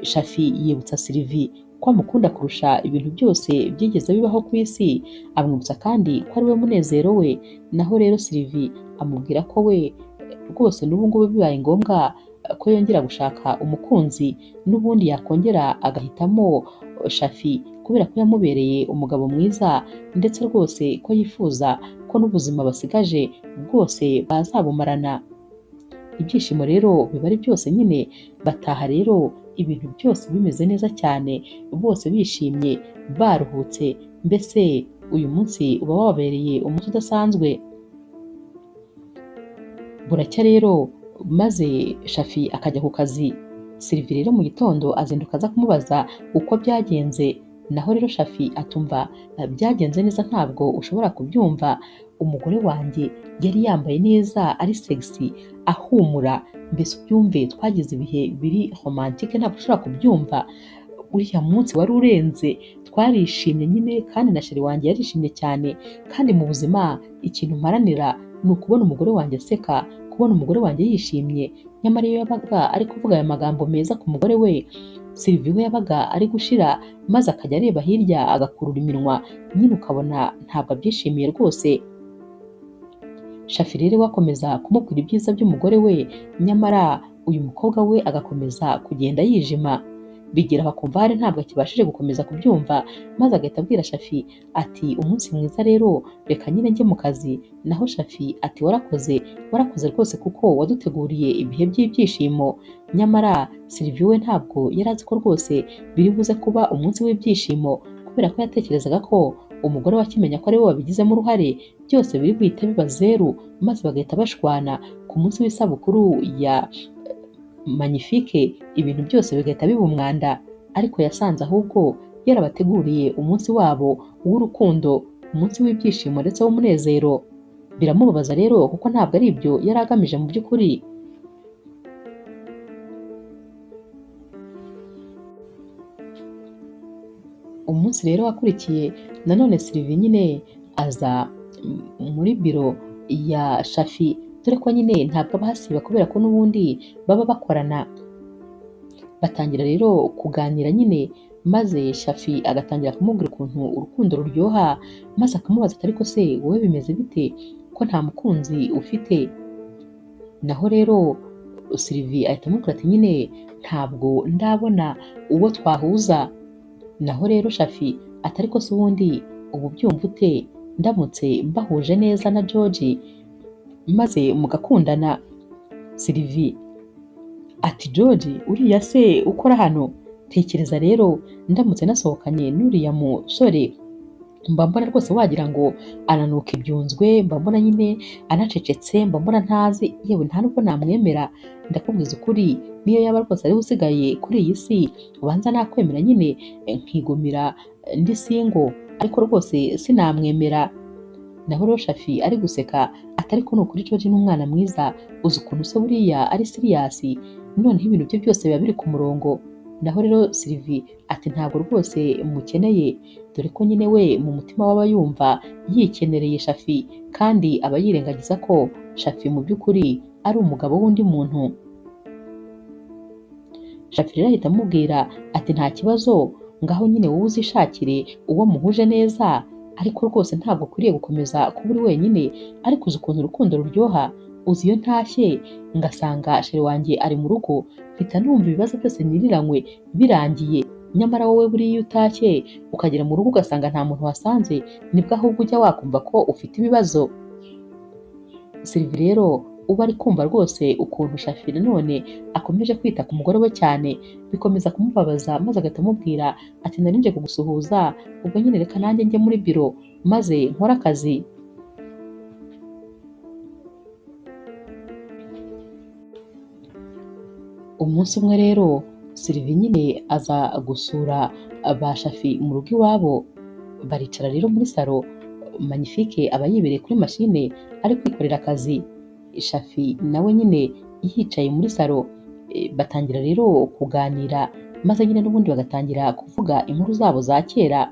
Shafi yibutsa Sylvie ko amukunda kurusha ibintu byose byigeze bibaho ku isi, amwibutsa kandi ko ari we munezero we. Naho rero Sylvie amubwira ko we rwose n'ubu ngubu bibaye ngombwa ko yongera gushaka umukunzi, n'ubundi yakongera agahitamo Shafi kubera ko yamubereye umugabo mwiza, ndetse rwose ko yifuza ko n'ubuzima basigaje bwose bazabumarana. Ibyishimo rero biba ari byose nyine, bataha rero ibintu byose bimeze neza cyane, bose bishimye baruhutse, mbese uyu munsi uba wababereye umunsi udasanzwe. Buracya rero maze Shafi akajya ku kazi. Sylvie rero mu gitondo azinduka aza kumubaza uko byagenze, naho rero Shafi atumva byagenze neza ntabwo ushobora kubyumva, umugore wanjye yari yambaye neza ari sexy ahumura, mbese ubyumve twagize ibihe biri romantike ntabwo ushobora kubyumva, uriya munsi wari urenze, twarishimye nyine kandi na sheri wanjye yarishimye cyane, kandi mu buzima ikintu mparanira ni ukubona umugore wanjye aseka, kubona umugore wanjye yishimye. Nyamara iyo yabaga ari kuvuga aya magambo meza ku mugore we, Sylvie we yabaga ari gushira maze akajya areba hirya agakurura iminwa, nyine ukabona ntabwo abyishimiye rwose. Shafi rero we akomeza kumubwira ibyiza by'umugore we, nyamara uyu mukobwa we agakomeza kugenda yijima. Bigera bakumva hari ntabwo akibashije gukomeza kubyumva, maze agahita abwira Shafi ati umunsi mwiza rero reka nyine njye mu kazi. Naho Shafi ati warakoze, warakoze rwose kuko waduteguriye ibihe by'ibyishimo. Nyamara Sylvie we ntabwo yari azi ko rwose biri buze kuba umunsi w'ibyishimo, kubera ko yatekerezaga ko umugore we akimenya ko ari we wabigizemo uruhare byose biri buhite biba zeru, maze bagahita bashwana ku munsi w'isabukuru ya Magnifique, ibintu byose bigahita biba umwanda. Ariko yasanze ahubwo yarabateguriye umunsi wabo w'urukundo, umunsi w'ibyishimo ndetse w'umunezero. Biramubabaza rero kuko ntabwo ari ibyo yari agamije mu by'ukuri. Umunsi rero wakurikiye nanone Sylvie nyine aza muri biro ya Shafi, dore ko nyine ntabwo aba ahasiba kubera ko n'ubundi baba bakorana. Batangira rero kuganira nyine, maze Shafi agatangira kumubwira ukuntu urukundo ruryoha, maze akamubaza ati ariko se wowe bimeze bite ko nta mukunzi ufite? Naho rero Sylvie ahita amubwira ati nyine ntabwo ndabona uwo twahuza. Naho rero Shafi ati ariko se ubundi ubu byumva ute ndamutse mbahuje neza na George maze mugakundana? Sylvie ati George uriya se ukora hano? Tekereza rero ndamutse nasohokanye n'uriya musore, mba mbona rwose wagira ngo ananuka ibyunzwe, mba mbona nyine anacecetse, mba mbona ntazi, yewe nta nubwo namwemera. Ndakubwiza ukuri niyo yaba rwose ariwe usigaye kuri iyi si ubanza nakwemera nyine nkigumira ndi single, ariko rwose sinamwemera. Naho rero Shafi ari guseka ati ariko ni ukuri George ni umwana mwiza, uzi ukuntu se buriya ari serious, noneho ibintu bye byose biba biri ku murongo. Naho rero Sylvie ati ntabwo rwose mukeneye, dore ko nyine we mu mutima we aba yumva yikenereye Shafi, kandi aba yirengagiza ko Shafi mu by'ukuri ari umugabo w'undi muntu. Shafi rero ahita amubwira ati nta kibazo, ngaho nyine wowe uzishakire uwo muhuje neza, ariko rwose ntabwo ukwiriye gukomeza kuba uri wenyine, ariko uzi ukuntu urukundo ruryoha, uzi iyo ntashye ngasanga sheri wanjye ari mu rugo, mpita numva ibibazo byose niriranywe birangiye, Nyamara wowe buriya iyo utashye ukagera mu rugo ugasanga nta muntu wasanze, nibwo ahubwo ujya wakumva ko ufite ibibazo. Sylvie rero uba ari kumva rwose ukuntu Shafi nanone akomeje kwita ku mugore we cyane, bikomeza kumubabaza maze agahita amubwira ati nari nje kugusuhuza, ubwo nyine reka nanjye njye muri biro maze nkore akazi. Umunsi umwe rero Sylvie nyine aza gusura ba Shafi mu rugo iwabo, baricara rero muri salo, Magnifique aba yibereye kuri mashine ari kwikorera akazi, Shafi nawe nyine yicaye muri salo, batangira rero kuganira maze nyine n'ubundi bagatangira kuvuga inkuru zabo za kera.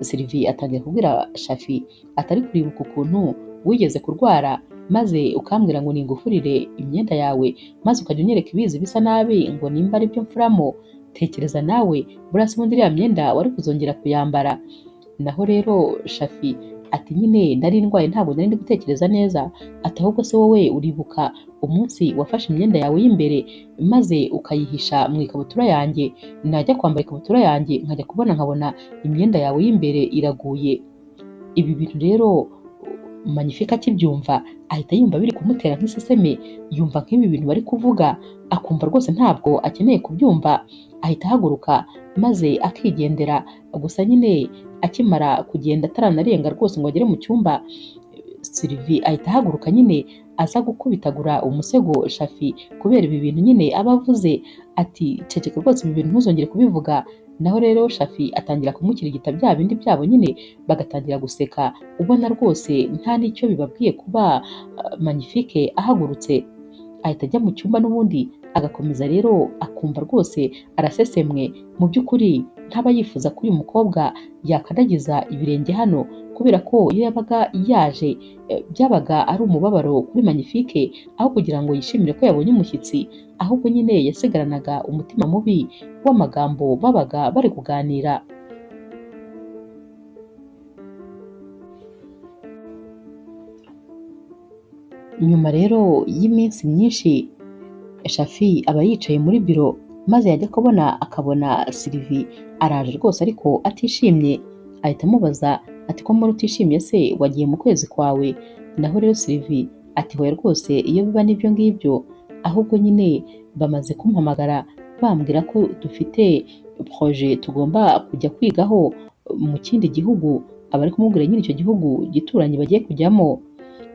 Sylvie atangira kubwira Shafi atari kuribuka ukuntu wigeze kurwara maze ukambwira ngo ningufurire imyenda yawe, maze ukajya unyereka ibizi bisa nabi ngo nimba ari byo mfuramo. Tekereza nawe buriya se ubundi iriya myenda wari kuzongera kuyambara? Naho rero Shafi ati nyine nari ndwaye ntabwo nari ndi gutekereza neza, ati ahubwo se wowe uribuka umunsi wafashe imyenda yawe y'imbere maze ukayihisha mu ikabutura yanjye, najya kwambara ikabutura yanjye nkajya kubona nkabona imyenda yawe y'imbere iraguye. Ibi bintu rero Magnifique akibyumva ahita yumva biri kumutera nk'iseseme, yumva nk'ibi bintu bari kuvuga akumva rwose ntabwo akeneye kubyumva, ahita ahaguruka maze akigendera. Gusa nyine akimara kugenda ataranarenga rwose ngo agere mu cyumba, Sylvie ahita ahaguruka nyine aza gukubitagura umusego Shafi kubera ibi bintu nyine aba avuze, ati ceceka rwose ibi bintu ntuzongere kubivuga. Naho rero Shafi atangira kumukirigita bya bindi byabo nyine bagatangira guseka, ubona rwose nta n'icyo bibabwiye kuba Magnifique ahagurutse. Ahita ajya mu cyumba n'ubundi agakomeza rero akumva rwose arasesemwe, mu by'ukuri ntaba yifuza ko uyu mukobwa yakandagiza ibirenge hano, kubera ko iyo yabaga yaje byabaga ari umubabaro kuri Magnifique, aho kugira ngo yishimire ko yabonye umushyitsi, ahubwo nyine yasigaranaga umutima mubi w'amagambo babaga bari kuganira. Nyuma rero y'iminsi myinshi Shafi aba yicaye muri biro, maze yajya kubona akabona Sylvie araje rwose ariko atishimye, ahita amubaza ati ko muri utishimye se wagiye mu kwezi kwawe? Naho rero Sylvie ati hoya rwose iyo biba n'ibyo ngibyo, ahubwo nyine bamaze kumpamagara bambwira ko dufite projet tugomba kujya kwigaho mu kindi gihugu, aba ari kumubwira nyine icyo gihugu gituranyi bagiye kujyamo.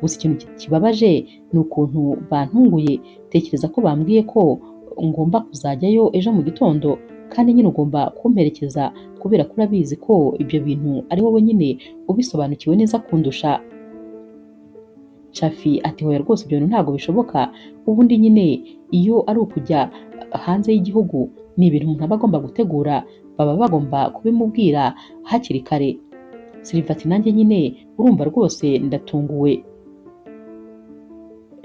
Gusa ikintu kibabaje ni ukuntu bantunguye, tekereza ko bambwiye ko ngomba kuzajyayo ejo mu gitondo, kandi nyine ugomba kumperekeza kubera ko urabizi ko ibyo bintu ari wowe nyine ubisobanukiwe neza kundusha. Shafi ati hoya rwose ibyo bintu ntabwo bishoboka, ubundi nyine iyo ari ukujya hanze y'igihugu ni ibintu umuntu aba agomba gutegura, baba bagomba kubimubwira hakiri kare. Sylvie ati nanjye nyine urumva rwose ndatunguwe.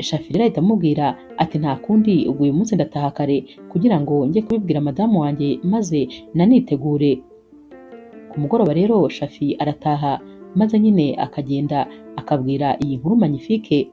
Shafi rero ahita amubwira ati nta kundi ubwo uyu munsi ndataha kare kugira ngo njye kubibwira madamu wanjye maze nanitegure. Ku mugoroba rero Shafi arataha maze nyine akagenda akabwira iyi nkuru Magnifique,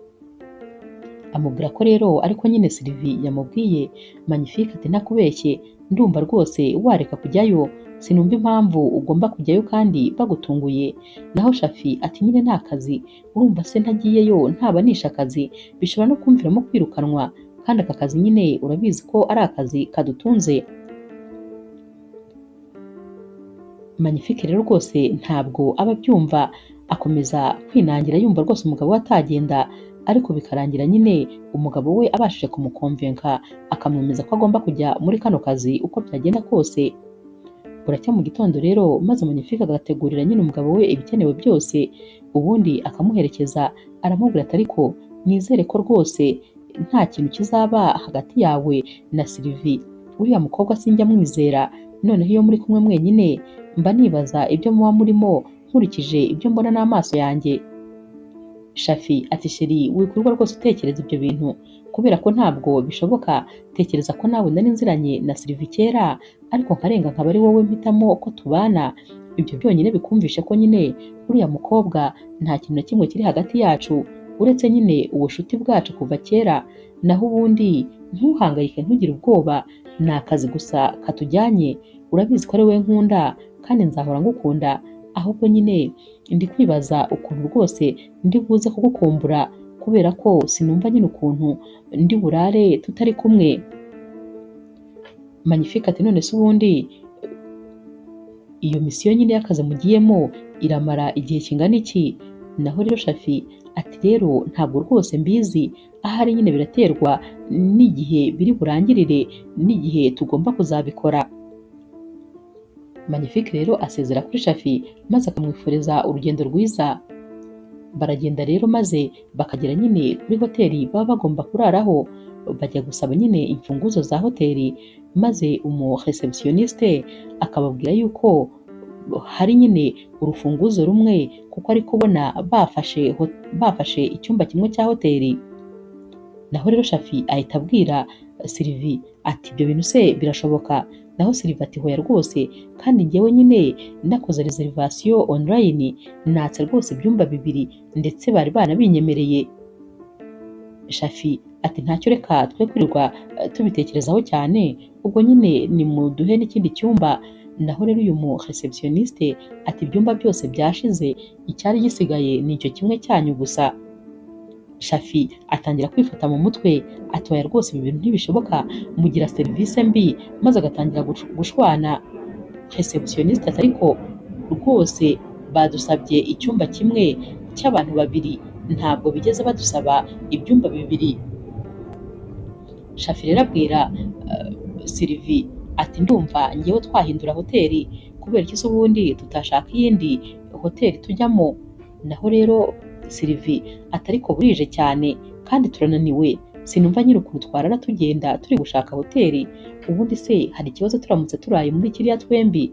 amubwira ko rero ariko nyine Sylvie yamubwiye. Magnifique ati ntakubeshye ndumva rwose wareka kujyayo, sinumva impamvu ugomba kujyayo kandi bagutunguye. Naho Shafi ati nyine nta kazi, urumva se ntagiyeyo ntaba nishe akazi, bishobora no kumviramo kwirukanwa, kandi aka kazi nyine urabizi ko ari akazi kadutunze. Magnifique rero rwose ntabwo aba abyumva, akomeza kwinangira yumva rwose umugabo we atagenda, ariko bikarangira nyine umugabo we abashije kumukonvenka akamwemeza ko agomba kujya muri kano kazi uko byagenda kose. Buracya mu gitondo rero maze Magnifique agategurira nyine umugabo we ibikenewe byose, ubundi akamuherekeza aramubwira ati ariko nizere ko rwose nta kintu kizaba hagati yawe na Sylvie, uriya mukobwa sinjya mwizera, noneho iyo muri kumwe mwenyine mba nibaza ibyo muba murimo nkurikije ibyo mbona n'amaso yanjye. Shafi ati sheri wikwirwa rwose utekereza ibyo bintu kubera ko ntabwo bishoboka, tekereza ko nawe nari nziranye na Sylvie kera ariko nkarenga nkaba ari wowe mpitamo ko tubana, ibyo byonyine bikumvishe ko nyine uriya mukobwa nta kintu na kimwe kiri hagati yacu uretse nyine ubushuti bwacu kuva kera, naho ubundi ntuhangayike ntugire ubwoba, ni akazi gusa katujyanye, Urabizi ko ari wowe nkunda kandi nzahora ngukunda, ahubwo nyine ndi kwibaza ukuntu rwose ndi buze kugukumbura kubera ko sinumva nyine ukuntu ndi burare tutari kumwe. Magnifique ati none se ubundi iyo misiyo nyine y'akazi mugiyemo iramara igihe kingana iki? Naho rero Shafi ati rero ntabwo rwose mbizi, ahari nyine biraterwa n'igihe biri burangirire n'igihe tugomba kuzabikora. Magnifique rero asezera kuri Shafi maze akamwifuriza urugendo rwiza. Baragenda rero maze bakagera nyine kuri hoteli baba bagomba kuraraho, bajya gusaba nyine imfunguzo za hoteli, maze umu receptioniste akababwira yuko hari nyine urufunguzo rumwe kuko ari kubona bafashe icyumba kimwe cya hoteli. Naho rero Shafi ahita abwira Sylvie ati ibyo bintu se birashoboka? Naho Sylvie ati hoya rwose, kandi njyewe nyine nakoze reservation online, natse rwose ibyumba bibiri ndetse bari banabinyemereye. Shafi ati ntacyo, reka twe kwirirwa tubitekerezaho cyane, ubwo nyine nimuduhe n'ikindi cyumba. Naho rero uyu mu receptioniste ati ibyumba byose byashize, icyari gisigaye ni icyo kimwe cyanyu gusa. Shafi atangira kwifata mu mutwe ati oya rwose ibi bintu ntibishoboka, mugira serivisi mbi, maze agatangira gushwana. Receptioniste ati ariko rwose badusabye icyumba kimwe cy'abantu babiri, ntabwo bigeze badusaba ibyumba bibiri. Shafi rero abwira Sylvie ati ndumva ngewe twahindura hoteli, kubera iki se ubundi tutashaka iyindi hoteli tujyamo? Naho rero Sylvie ati ariko burije cyane kandi turananiwe, sinumva nyine ukuntu twarara tugenda turi gushaka hoteli, ubundi se hari ikibazo turamutse turaye muri kiriya twembi?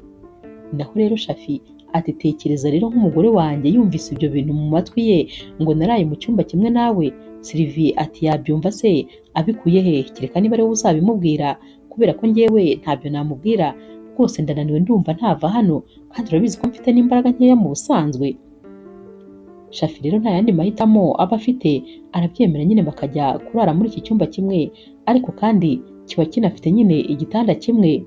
Naho rero Shafi ati tekereza rero nk'umugore wanjye yumvise ibyo bintu mu matwi ye ngo naraye mu cyumba kimwe nawe. Sylvie ati yabyumva se abikuye he? Kereka niba ari wowe uzabimubwira, kubera ko njyewe ntabyo namubwira, rwose ndananiwe ndumva ntava hano, kandi urabizi ko mfite n'imbaraga nkeya mu busanzwe. Shafi rero nta yandi mahitamo aba afite, arabyemera nyine bakajya kurara muri iki cyumba kimwe, ariko kandi kiba kinafite nyine igitanda kimwe.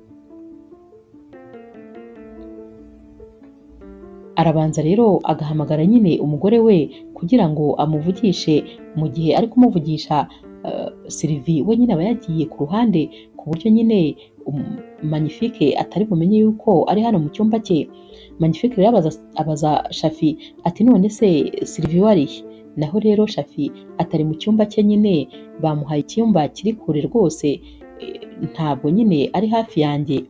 Arabanza rero agahamagara nyine umugore we kugira ngo amuvugishe. Mu gihe ari kumuvugisha Sylvie we nyine aba yagiye ku ruhande, ku buryo nyine Magnifique atari bumenye yuko ari hano mu cyumba cye. Magnifique rero abaza Shafi ati none se Sylvie wari he? Naho rero Shafi atari mu cyumba cye nyine, bamuhaye icyumba kiri kure rwose, ntabwo nyine ari hafi yanjye.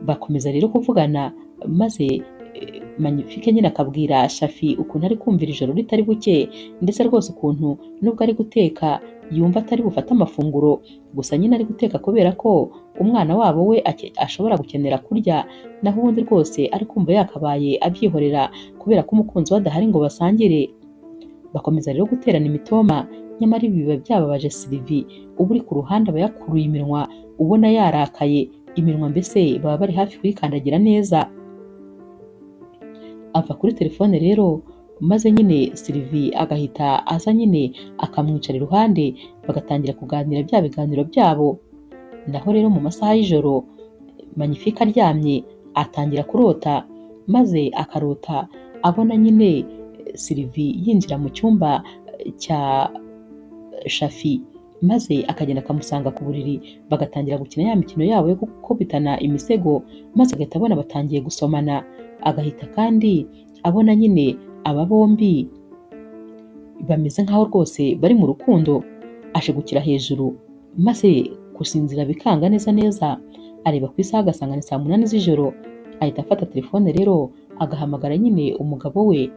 Bakomeza rero kuvugana, maze Magnifique nyine akabwira Shafi ukuntu ari kumvira ijoro ritari buke, ndetse rwose ukuntu nubwo ari guteka yumva atari bufate amafunguro, gusa nyine ari guteka kubera ko umwana wabo we ashobora gukenera kurya, naho ubundi rwose ari kumva yakabaye abyihorera kubera ko umukunzi we adahari ngo basangire. Bakomeza rero guterana imitoma, nyamara ibi biba byababaje Sylvie uba uri ku ruhande, aba yakuruye iminwa ubona yarakaye, iminwa mbese baba bari hafi kuyikandagira neza. Ava kuri telefone rero, maze nyine Sylvie agahita aza nyine akamwicara iruhande, bagatangira kuganira bya biganiro byabo. Naho rero mu masaha y'ijoro Magnifique aryamye atangira kurota, maze akarota abona nyine Sylvie yinjira mu cyumba cya Shafi, maze akagenda akamusanga ku buriri, bagatangira gukina ya mikino yabo yo gukubitana imisego, maze agahita abona batangiye gusomana. Agahita kandi abona nyine aba bombi bameze nkaho rwose bari mu rukundo. Ashigukira hejuru maze gusinzira bikanga neza neza, areba ku isaha agasanga ni saa 8 z'ijoro. Ahita afata telefone rero agahamagara nyine umugabo we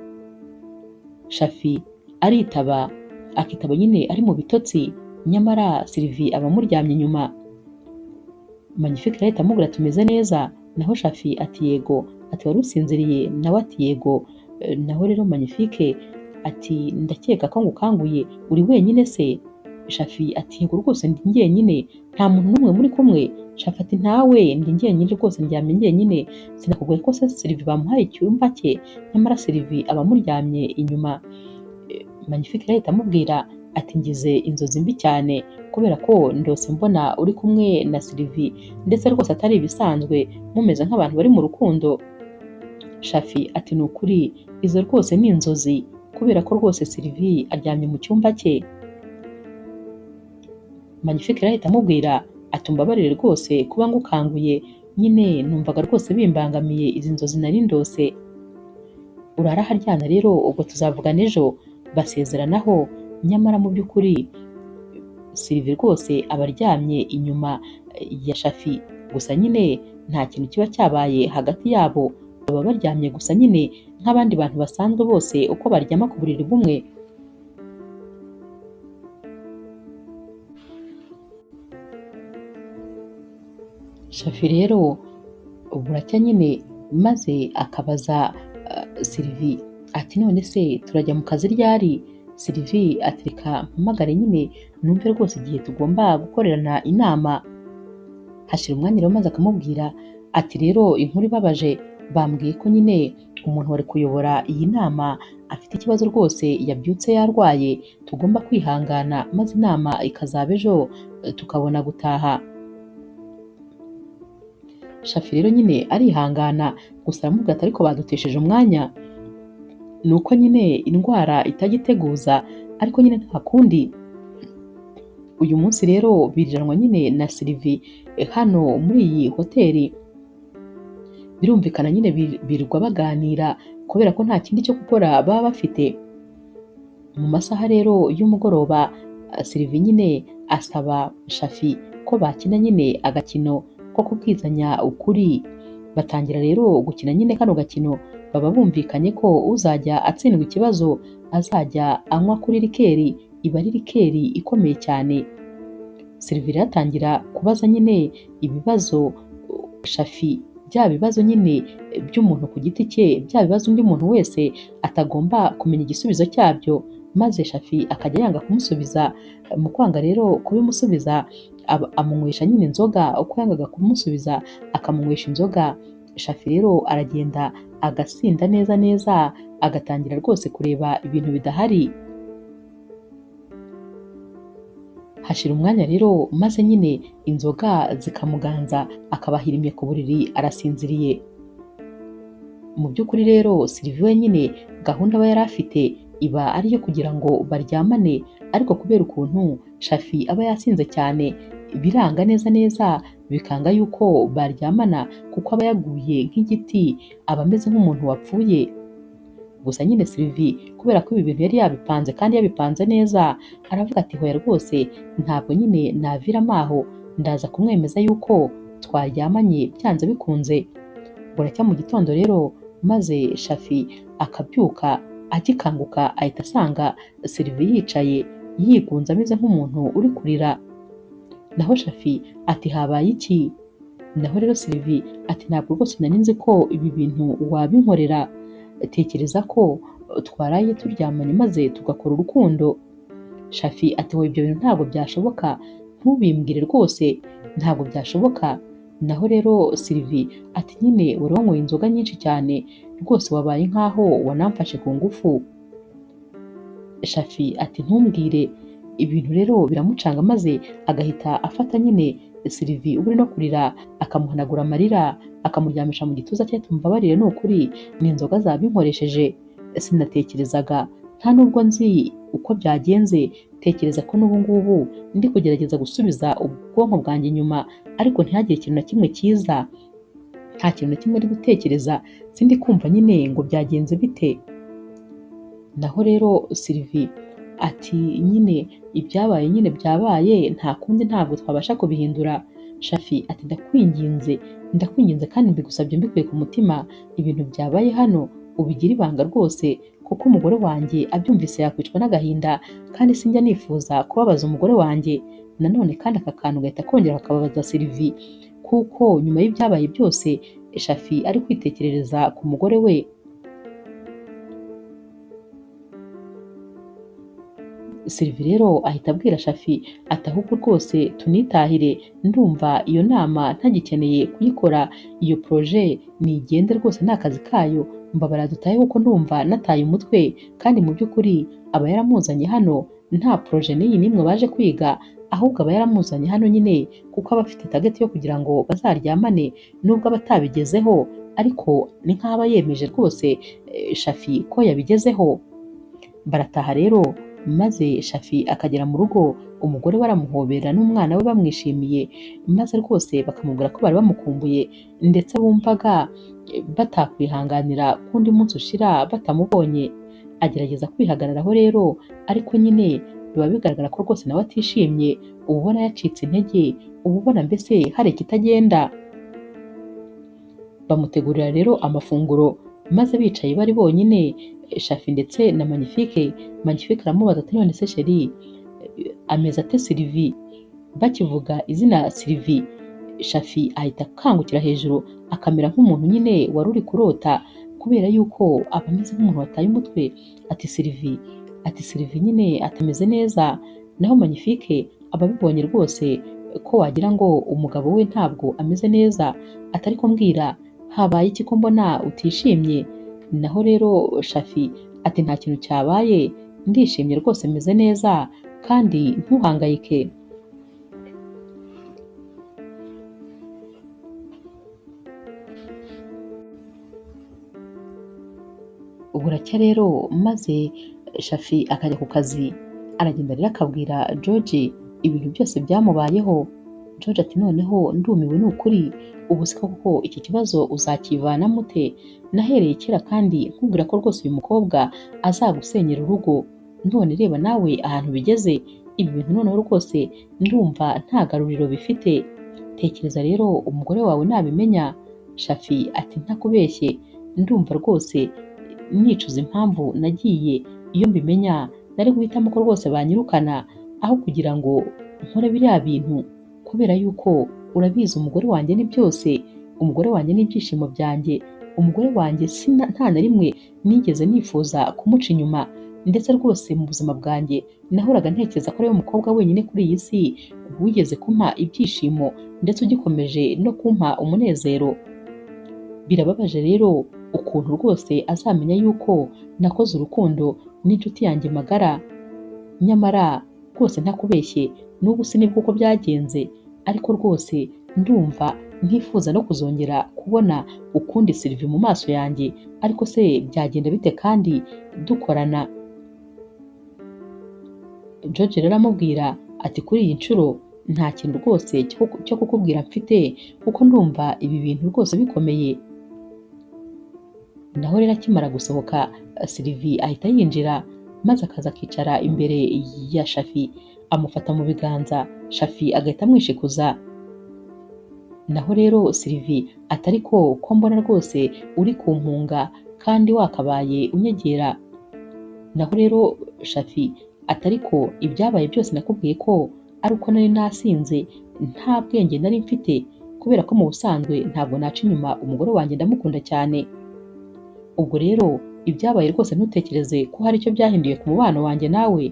Shafi, aritaba, akitaba nyine ari mu bitotsi, nyamara Sylvie aba amuryamye inyuma. Magnifique ahita amubwira tumeze neza, naho Shafi ati yego, ati wari usinziriye? Nawe ati yego. Naho rero Magnifique ati ndakeka ko ngukanguye, uri wenyine se? Shafi ati yego rwose ndi njyenyine, nta muntu n'umwe muri kumwe. Shafi ati ntawe, ndi njyenyine rwose, ndyamye njyenyine, sinakubwiye ko se Sylvie bamuhaye icyumba cye? Nyamara Sylvie aba amuryamye inyuma. Magnifique ahita amubwira ati ngize inzozi mbi cyane kubera ko ndose mbona uri kumwe na Sylvie ndetse rwose atari ibisanzwe, mumeze nk'abantu bari mu rukundo. Shafi ati ni ukuri izo rwose ni inzozi kubera ko rwose Sylvie aryamye mu cyumba cye. Magnifique rero ahita amubwira ati umbabarire rwose kuba ngukanguye, nyine numvaga rwose bimbangamiye izi nzozi nari ndose. Urara aharyana rero ubwo tuzavugana ejo. Basezeranaho, nyamara mu by'ukuri Sylvie rwose aba aryamye inyuma ya Shafi, gusa nyine nta kintu kiba cyabaye hagati yabo, baba baryamye gusa nyine nk'abandi bantu basanzwe bose uko baryama ku buriri bumwe. Shafi rero buracya nyine maze akabaza Sylvie ati none se turajya mu kazi ryari? Sylvie ati reka mpamagare nyine numve rwose igihe tugomba gukorerana inama. Hashira umwanya rero maze akamubwira ati rero inkuru ibabaje, bambwiye ko nyine umuntu wari kuyobora iyi nama afite ikibazo rwose yabyutse yarwaye, tugomba kwihangana maze inama ikazaba ejo tukabona gutaha. Shafi rero nyine arihangana, gusa aramubwira ati ariko badutesheje umwanya, ni uko nyine indwara itajya iteguza, ariko nyine nta kundi. Uyu munsi rero biriranwa nyine na Sylvie hano muri iyi hoteli, birumvikana nyine birirwa baganira kubera ko nta kindi cyo gukora baba bafite. Mu masaha rero y'umugoroba Sylvie nyine asaba Shafi ko bakina nyine agakino ko kubwizanya ukuri. Batangira rero gukina nyine kano gakino, baba bumvikanye ko uzajya atsindwa ikibazo azajya anywa kuri rikeri, iba ari rikeri ikomeye cyane. Sylvie rero atangira kubaza nyine ibibazo Shafi, bya bibazo nyine by'umuntu ku giti cye, bya bibazo undi muntu wese atagomba kumenya igisubizo cyabyo, maze Shafi akajya yanga kumusubiza. Mu kwanga rero kubimusubiza amunywesha nyine inzoga, uko yangaga kumusubiza akamunywesha inzoga. Shafi rero aragenda agasinda neza neza, agatangira rwose kureba ibintu bidahari. Hashira umwanya rero maze nyine inzoga zikamuganza, akaba ahirimye ku buriri arasinziriye. Mu by'ukuri rero Sylvie we nyine gahunda aba yari afite iba ari iyo kugira ngo baryamane, ariko kubera ukuntu Shafi aba yasinze cyane biranga neza neza, bikanga yuko baryamana kuko aba yaguye nk'igiti, aba ameze nk'umuntu wapfuye. Gusa nyine Sylvie kubera ko ibi bintu yari yabipanze kandi yabipanze neza, aravuga ati hoya rwose ntabwo nyine naviramo aho, ndaza kumwemeza yuko twaryamanye byanze bikunze. Buracya mu gitondo rero maze Shafi akabyuka, agikanguka ahita asanga Sylvie yicaye yigunze ameze nk'umuntu uri kurira. Naho Shafi ati habaye iki? Naho rero Sylvie ati ntabwo rwose nari nzi ko ibi bintu wabinkorera, tekereza ko twaraye turyamanye maze tugakora urukundo. Shafi ati wowe ibyo bintu ntabwo byashoboka, ntubimbwire rwose ntabwo byashoboka. Naho rero Sylvie ati nyine wari wanyweye inzoga nyinshi cyane rwose wabaye nkaho wanamfashe ku ngufu. Shafi ati ntumbwire. Ibintu rero biramucanga maze agahita afata nyine Sylvie uri no kurira, akamuhanagura amarira, akamuryamisha mu gituza cye, tumbabarire ni ukuri ni inzoga zabinkoresheje, sinatekerezaga nta nubwo nzi uko byagenze, tekereza ko n'ubu ngubu ndi kugerageza gusubiza ubwonko bwanjye inyuma, ariko ntihagire ikintu na kimwe cyiza, nta kintu na kimwe ndi gutekereza, sindi kumva nyine ngo byagenze bite. Naho rero Sylvie ati nyine ibyabaye nyine byabaye, nta kundi ntabwo twabasha kubihindura. Shafi ati ndakwinginze, ndakwinginze kandi mbigusabye mbikuye ku mutima, ibintu byabaye hano ubigire ibanga rwose, kuko umugore wanjye abyumvise yakwicwa n'agahinda, kandi sinjya nifuza kubabaza umugore wanjye. Nanone kandi aka kantu gahita kongera kakababaza Sylvie, kuko nyuma y'ibyabaye byose Shafi ari kwitekerereza ku mugore we. Sylvie rero ahita abwira Shafi ati ahubwo rwose tunitahire, ndumva iyo nama ntagikeneye kuyikora, iyo projet nigende rwose ni akazi kayo, mbabara dutahe kuko ndumva nataye umutwe. Kandi mu by'ukuri aba yaramuzanye hano nta projet n'iyi n'imwe baje kwiga, ahubwo aba yaramuzanye hano nyine kuko aba afite target yo kugira ngo bazaryamane, nubwo aba atabigezeho ariko ni nk'aho aba yemeje rwose Shafi ko yabigezeho. Barataha rero maze Shafi akagera mu rugo, umugore we aramuhobera n'umwana we bamwishimiye, maze rwose bakamubwira ko bari bamukumbuye ndetse bumvaga batakwihanganira ko undi munsi ushira batamubonye. Agerageza kwihagararaho rero, ariko nyine biba bigaragara ko rwose nawe atishimye, uba ubona yacitse intege, uba ubona mbese hari ikitagenda. Bamutegurira rero amafunguro, maze bicaye bari bonyine Shafi ndetse na Magnifique. Magnifique aramubaza ati none se chérie ameze ate Sylvie? Bakivuga izina Sylvie, Shafi ahita akangukira hejuru akamera nk'umuntu nyine wari uri kurota, kubera yuko aba ameze nk'umuntu wataye umutwe. Ati Sylvie, ati Sylvie nyine atameze neza. Naho Magnifique aba abibonye rwose ko wagira ngo umugabo we ntabwo ameze neza, atari kumbwira habaye iki ko mbona utishimye? Naho rero Shafi ati nta kintu cyabaye, ndishimye rwose meze neza kandi ntuhangayike. Buracya rero maze Shafi akajya ku kazi, aragenda rero akabwira George ibintu byose byamubayeho. George ati noneho ndumiwe ni ukuri, ubu se koko iki kibazo uzakivanamo ute? Nahereye kera kandi nkubwira ko rwose uyu mukobwa azagusenyera urugo, none reba nawe ahantu bigeze, ibi bintu noneho rwose ndumva nta garuriro bifite. Tekereza rero umugore wawe nabimenya. Shafi ati ntakubeshye, ndumva rwose nicuza impamvu nagiye, iyo mbimenya nari guhitamo ko rwose banyirukana aho kugira ngo nkore biriya bintu, kubera yuko urabizi umugore wanjye ni byose, umugore wanjye ni ibyishimo byanjye, umugore wanjye nta na rimwe nigeze nifuza kumuca inyuma, ndetse rwose mu buzima bwanjye nahoraga ntekereza ko ariwe mukobwa wenyine kuri iyi si wigeze kumpa ibyishimo ndetse ugikomeje no kumpa umunezero. Birababaje rero ukuntu rwose azamenya yuko nakoze urukundo n'inshuti yanjye magara, nyamara rwose ntakubeshye n'ubu sinibwo uko byagenze, ariko rwose ndumva ntifuza no kuzongera kubona ukundi Sylvie mu maso yanjye, ariko se byagenda bite kandi dukorana? George rero aramubwira ati kuri iyi nshuro nta kintu rwose cyo kukubwira mfite, kuko ndumva ibi bintu rwose bikomeye. Naho rero akimara gusohoka Sylvie ahita yinjira, maze akaza akicara imbere ya Shafi, amufata mu biganza, Shafi agahita amwishikuza. Naho rero Sylvie atari ko mbona rwose uri kumpunga kandi wakabaye unyegera. Naho rero Shafi atari ko ibyabaye byose nakubwiye ko ari uko nari nasinze, nta bwenge nari mfite, kubera ko mu busanzwe ntabwo naca inyuma umugore wanjye, ndamukunda cyane. Ubwo rero ibyabaye rwose ntutekereze ko hari icyo byahinduye ku mubano wanjye nawe.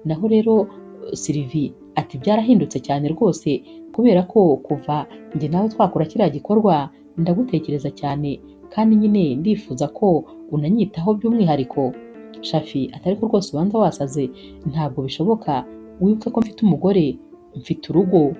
Naho rero Sylvie ati byarahindutse cyane rwose, kubera ko kuva njye nawe twakora kiriya gikorwa ndagutekereza cyane, kandi nyine ndifuza ko unanyitaho by'umwihariko. Shafi atari ko rwose ubanza wasaze, ntabwo bishoboka, wibuke ko mfite umugore, mfite urugo,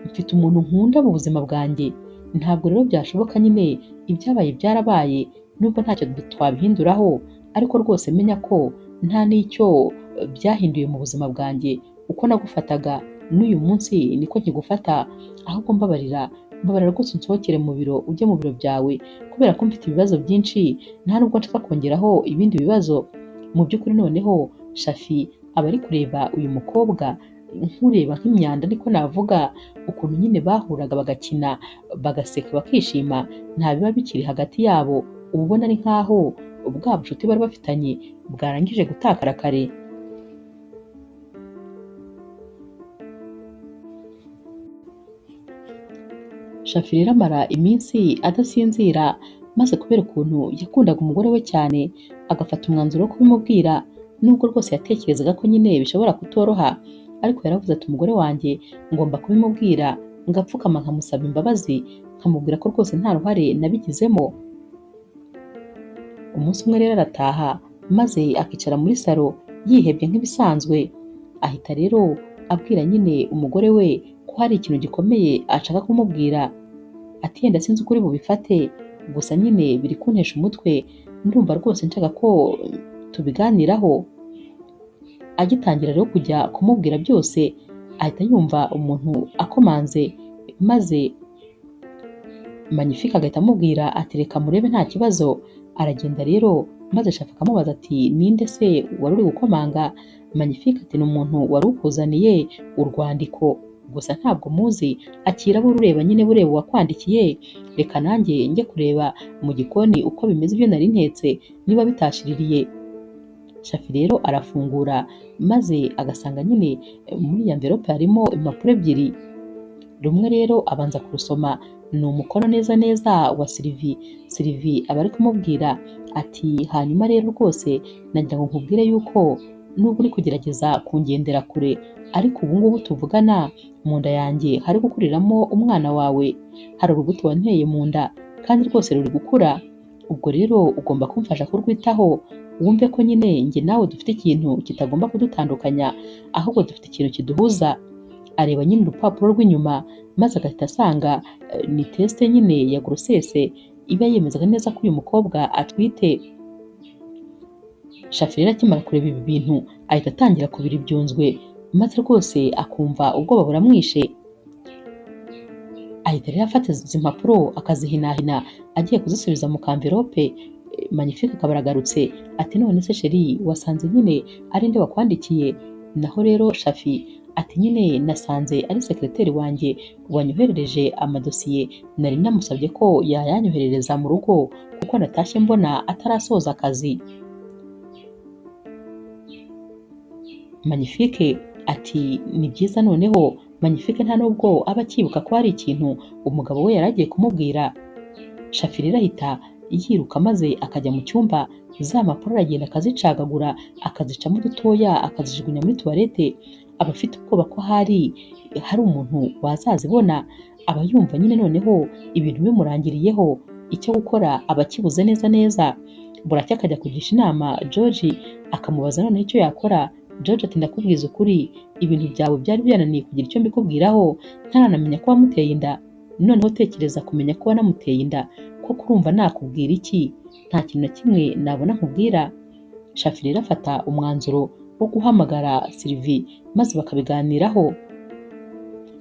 mfite umuntu nkunda mu buzima bwanjye, ntabwo rero byashoboka nyine, ibyabaye byarabaye, nubwo ntacyo twabihinduraho, ariko rwose menya ko nta n'icyo byahinduye mu buzima bwanjye, uko nagufataga n'uyu munsi niko nkigufata, ahubwo mbabarira, mbabarira rwose unsohokere mu biro, ujye mu biro byawe, kubera ko mfite ibibazo byinshi, nta nubwo nshaka kongeraho ibindi bibazo. Mu by'ukuri noneho Shafi aba ari kureba uyu mukobwa nkureba nk'imyanda, niko navuga, ukuntu nyine bahuraga bagakina bagaseka bakishima, nta biba bikiri hagati yabo, uba ubona ari nkaho bwa bucuti bari bafitanye bwarangije gutakara kare. Shafi rero amara iminsi adasinzira, maze kubera ukuntu yakundaga umugore we cyane agafata umwanzuro wo kubimubwira, nubwo rwose yatekerezaga ko nyine bishobora kutoroha, ariko yaravuze ati umugore wanjye ngomba kubimubwira, ngapfukama nkamusaba imbabazi, nkamubwira ko rwose nta ruhare nabigizemo. Umunsi umwe rero arataha, maze akicara muri salo yihebye nk'ibisanzwe. Ahita rero abwira nyine umugore we ko hari ikintu gikomeye ashaka kumubwira, ati yenda sinzi ukuri bubifate, gusa nyine biri kuntesha umutwe, ndumva rwose nshaka ko tubiganiraho. Agitangira rero kujya kumubwira byose, ahita yumva umuntu akomanze, maze Magnifique agahita amubwira ati reka murebe nta kibazo. Aragenda rero maze Shafi akamubaza ati ninde se wari uri gukomanga? Magnifique ati ni umuntu wari ukuzaniye urwandiko, gusa ntabwo muzi, akira buri ureba nyine bureba uwakwandikiye, reka nanjye njye kureba mu gikoni uko bimeze ibyo nari ntetse niba bitashiririye. Shafi rero arafungura maze agasanga nyine muri ya envelope harimo impapuro ebyiri, rumwe rero abanza kurusoma ni umukono neza neza wa Sylvie. Sylvie aba ari kumubwira ati hanyuma rero rwose nagira ngo nkubwire yuko nubwo uri kugerageza kungendera kure, ariko ubu ngubu tuvugana mu nda yanjye hari gukuriramo umwana wawe, hari urubuto wanteye mu nda kandi rwose ruri gukura, ubwo rero ugomba kumfasha kurwitaho, wumve ko nyine njye nawe dufite ikintu kitagomba kudutandukanya, ahubwo dufite ikintu kiduhuza. Areba nyine urupapuro rw'inyuma maze agahita asanga ni teste nyine ya grossesse iba yemezaga neza ko uyu mukobwa atwite. Shafi rero akimara kureba ibi bintu ahita atangira kubira ibyunzwe, maze rwose akumva ubwoba buramwishe. Ahita rero afata izi mpapuro akazihinahina agiye kuzisubiza mu kamverope. Magnifique akaba aragarutse ati none se sheri wasanze nyine ari nde wakwandikiye? Naho rero Shafi ati nyine nasanze ari sekreteri wanjye wanyoherereje amadosiye, nari namusabye ko yayanyoherereza mu rugo kuko natashye mbona atarasoza akazi. Magnifique ati ni byiza noneho. Magnifique nta nubwo aba akibuka ko hari ikintu umugabo we yari agiye kumubwira. Shafi rero ahita yiruka maze akajya mu cyumba, za mpapuro aragenda akazicagagura akazicamo dutoya akazijugunya muri tuwarete. Aba afite ubwoba ko hari umuntu wazazibona, aba yumva nyine noneho ibintu bimurangiriyeho, icyo gukora aba akibuze neza neza. Buracya akajya kugisha inama George akamubaza noneho icyo yakora. George ati ndakubwiza ukuri, ibintu byawe byari byananiye kugira icyo mbikubwiraho, ntaranamenya ko wamuteye inda, noneho tekereza kumenya ko wanamuteye inda, ko kurumva nakubwira iki? Nta kintu na kimwe nabona nkubwira. Shafi rero afata umwanzuro wo guhamagara Sylvie maze bakabiganiraho.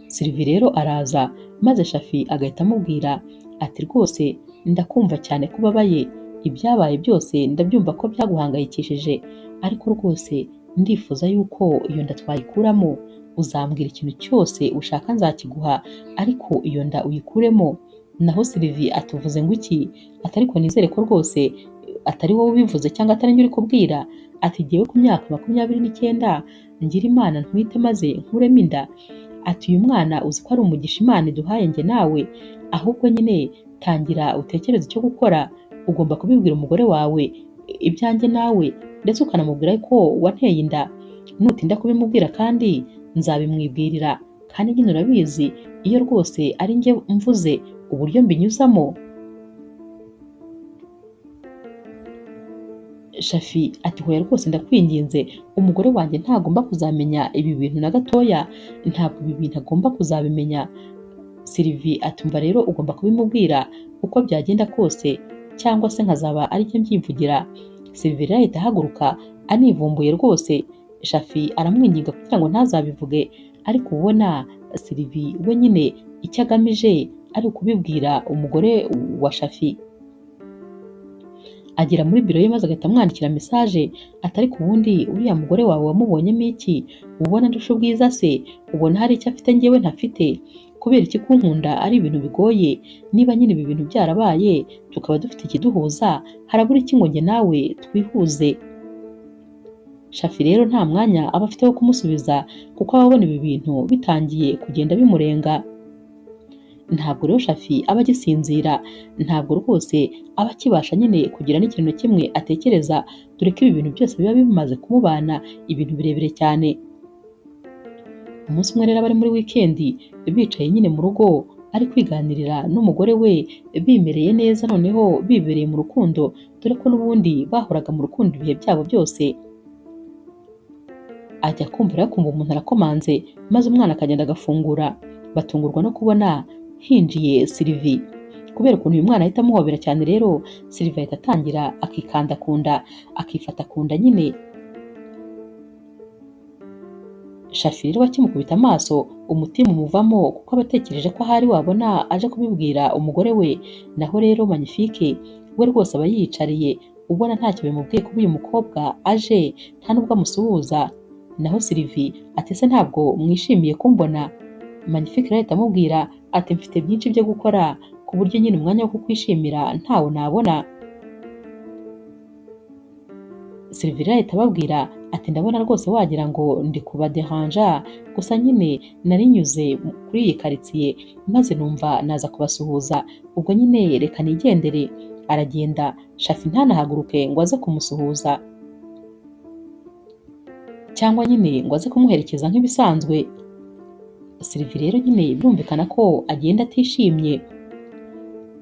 Sylvie rero araza maze Shafi agahita amubwira ati rwose ndakumva cyane ko ubabaye, ibyabaye byose ndabyumva ko byaguhangayikishije, ariko rwose ndifuza yuko iyo nda twayikuramo, uzambwira ikintu cyose ushaka nzakiguha, ariko iyo nda uyikuremo. Naho Sylvie atuvuze ngo iki? Ati ariko nizere ko rwose atari wowe ubivuze cyangwa atari njye uri kubwira. Ati jyewe ku myaka 29 ngira Imana ntwite maze nkuremo inda. Ati uyu mwana uzi ko ari umugisha Imana iduhaye njye nawe, ahubwo nyine tangira utekereze icyo gukora, ugomba kubibwira umugore wawe ibyanjye nawe, ndetse ukanamubwira ko wanteye inda. Nutinda kubimubwira kandi nzabimwibwirira, kandi nyine urabizi iyo rwose ari njye mvuze uburyo mbinyuzamo. Shafi ati hoya rwose ndakwinginze, umugore wanjye ntagomba kuzamenya ibi bintu na gatoya, ntabwo ibi bintu agomba kuzabimenya. Sylvie ati umva rero ugomba kubimubwira uko byagenda kose, cyangwa se nkazaba ari cyo mbyivugira. Sylvie rero ahita ahaguruka anivumbuye rwose. Shafi aramwinginga kugira ngo ntazabivuge, ariko ubona Sylvie we nyine icyo agamije ari ukubibwira umugore wa Shafi. Agera muri biro ye maze agahita amwandikira message ati ariko ubundi uriya mugore wawe wamubonyemo iki? Ubona ndusha ubwiza se? Ubona hari icyo afite njyewe ntafite? Kubera iki kunkunda ari ibintu bigoye? Niba nyine ibi bintu byarabaye tukaba dufite ikiduhuza, harabura iki ngo njye nawe twihuze? Shafi rero nta mwanya aba afite wo kumusubiza kuko aba abona ibi bintu bitangiye kugenda bimurenga. Ntabwo rero Shafi aba agisinzira, ntabwo rwose aba akibasha nyine kugira n'ikintu na kimwe atekereza, dore ko ibi bintu byose biba bimaze kumubana ibintu birebire cyane. Umunsi umwe rero abari muri wikendi bicaye nyine mu rugo ari kwiganirira n'umugore we bimereye neza, noneho bibereye mu rukundo, dore ko n'ubundi bahoraga mu rukundo ibihe byabo byose. Ajya kumva rero akumva umuntu arakomanze, maze umwana akagenda agafungura. Batungurwa no kubona hinjiye Sylvie. Kubera ukuntu uyu mwana ahita amuhobera cyane rero, Sylvie ahita atangira akikanda ku nda, akifata ku nda nyine. Shafi rero akimukubita amaso umutima umuvamo, kuko aba atekereje ko ahari wabona aje kubibwira umugore we. Naho rero Magnifique we rwose aba yiyicariye, ubona ntacyo bimubwiye kuba uyu mukobwa aje, nta nubwo amusuhuza. Naho Sylvie ati ese ntabwo mwishimiye kumbona? Magnifique rero ahita amubwira ati mfite byinshi byo gukora ku buryo nyine umwanya wo kukwishimira ntawo nabona. Sylvie rero ahita ababwira ati ndabona rwose wagira ngo ndi kubaderanja, gusa nyine narinyuze kuri iyi karitsiye maze numva naza kubasuhuza, ubwo nyine reka nigendere. Aragenda, Shafi ntanahaguruke ngo aze kumusuhuza cyangwa nyine ngo aze kumuherekeza nk'ibisanzwe. Sylvie rero nyine birumvikana ko agenda atishimye.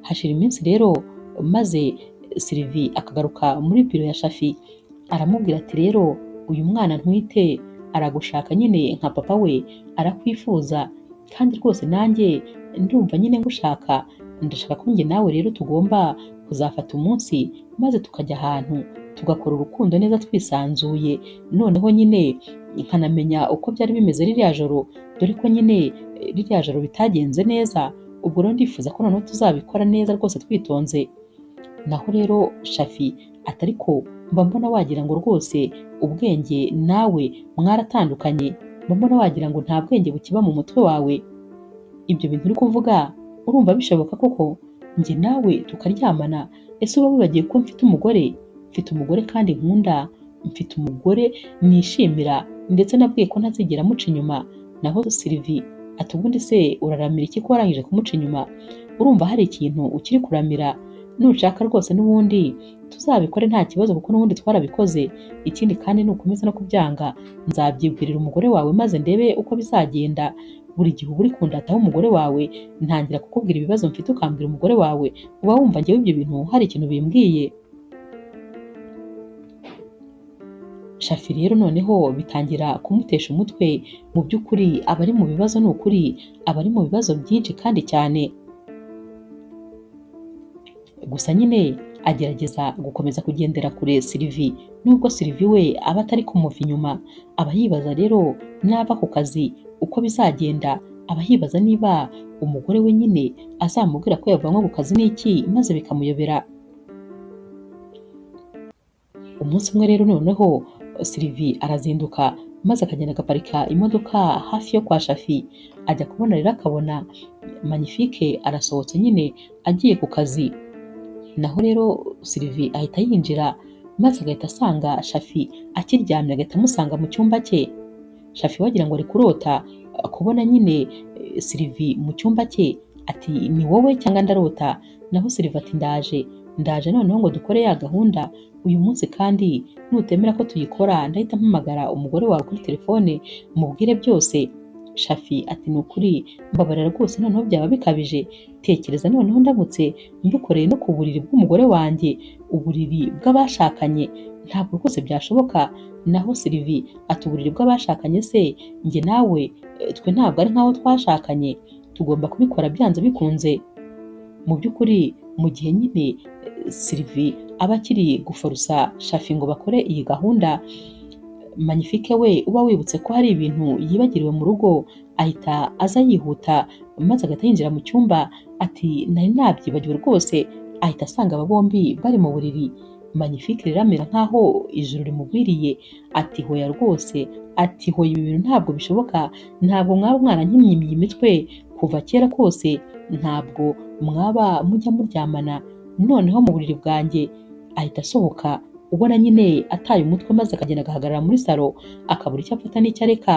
Hashira iminsi rero, maze Sylvie akagaruka muri biro ya Shafi, aramubwira ati rero uyu mwana ntwite aragushaka nyine nka papa we, arakwifuza kandi rwose nanjye ndumva nyine ngushaka, ndashaka ko njye nawe rero tugomba kuzafata umunsi maze tukajya ahantu tugakora urukundo neza twisanzuye, noneho nyine nkanamenya uko byari bimeze ririya joro, dore ko nyine ririya joro bitagenze neza, ubwo rero ndifuza ko noneho tuzabikora neza rwose twitonze. Naho rero Shafi ati ariko mba mbona wagira ngo rwose ubwenge nawe mwaratandukanye, mba mbona wagira ngo nta bwenge bukiba mu mutwe wawe, ibyo bintu uri kuvuga urumva bishoboka koko? Njye nawe tukaryamana? Ese uba wibagiwe ko mfite umugore? Mfite umugore kandi nkunda, mfite umugore nishimira, ndetse nabwiye ko ntazigera amuca inyuma. Naho Sylvie ati ubundi se uraramira iki ko warangije kumuca inyuma? Urumva hari ikintu ukiri kuramira? Nushaka rwose n'ubundi tuzabikore nta kibazo, kuko n'ubundi twarabikoze. Ikindi kandi nukomeza no kubyanga nzabyibwirira umugore wawe maze ndebe uko bizagenda. Buri gihe uba uri kundataho umugore wawe, ntangira kukubwira ibibazo mfite ukambwira umugore wawe, uba wumva njyewe ibyo bintu hari ikintu bimbwiye. Shafi rero noneho bitangira kumutesha umutwe, mu by'ukuri aba ari mu bibazo, ni ukuri aba ari mu bibazo byinshi kandi cyane. Gusa nyine agerageza gukomeza kugendera kure Sylvie, nubwo Sylvie we aba atari kumuva inyuma. Aba yibaza rero nava ku kazi uko bizagenda, aba yibaza niba umugore we nyine azamubwira ko yavanwe ku kazi n'iki, maze bikamuyobera. Umunsi umwe rero noneho Sylvie arazinduka maze akagenda agaparika imodoka hafi yo kwa Shafi. Ajya kubona rero akabona Magnifique arasohotse nyine agiye ku kazi. Naho rero Sylvie ahita yinjira maze agahita asanga Shafi akiryamye, agahita amusanga mu cyumba cye. Shafi wagira ngo ari kurota kubona nyine Sylvie mu cyumba cye, ati ni wowe cyangwa ndarota? Naho Sylvie ati ndaje, ndaje noneho ngo dukore ya gahunda uyu munsi, kandi nutemera ko tuyikora ndahita mpamagara umugore wawe kuri telefone mubwire byose. Shafi ati ni ukuri mbabarira rwose noneho byaba bikabije, tekereza noneho ndamutse mbikoreye no ku buriri bw'umugore wanjye, uburiri bw'abashakanye, ntabwo rwose byashoboka. Naho Sylvie ati uburiri bw'abashakanye se njye nawe twe ntabwo ari nk'aho twashakanye, tugomba kubikora byanze bikunze. Mu by'ukuri mu gihe nyine Sylvie aba akiri guforusa Shafi ngo bakore iyi gahunda, Magnifique we uba wibutse ko hari ibintu yibagiriwe mu rugo, ahita aza yihuta maze agahita yinjira mu cyumba ati nari nabyibagiwe rwose. Ahita asanga aba bombi bari mu buriri. Magnifique rero amera nkaho ijuru rimugwiriye, ati hoya rwose, ati hoya ibi bintu ntabwo bishoboka, ntabwo mwaba mwarankinnye imitwe kuva kera kose, ntabwo mwaba mujya muryamana noneho mu buriri bwanjye. Ahita asohoka ubona nyine ataye umutwe, maze akagenda agahagarara muri salo akabura icyo afata n'icyo areka.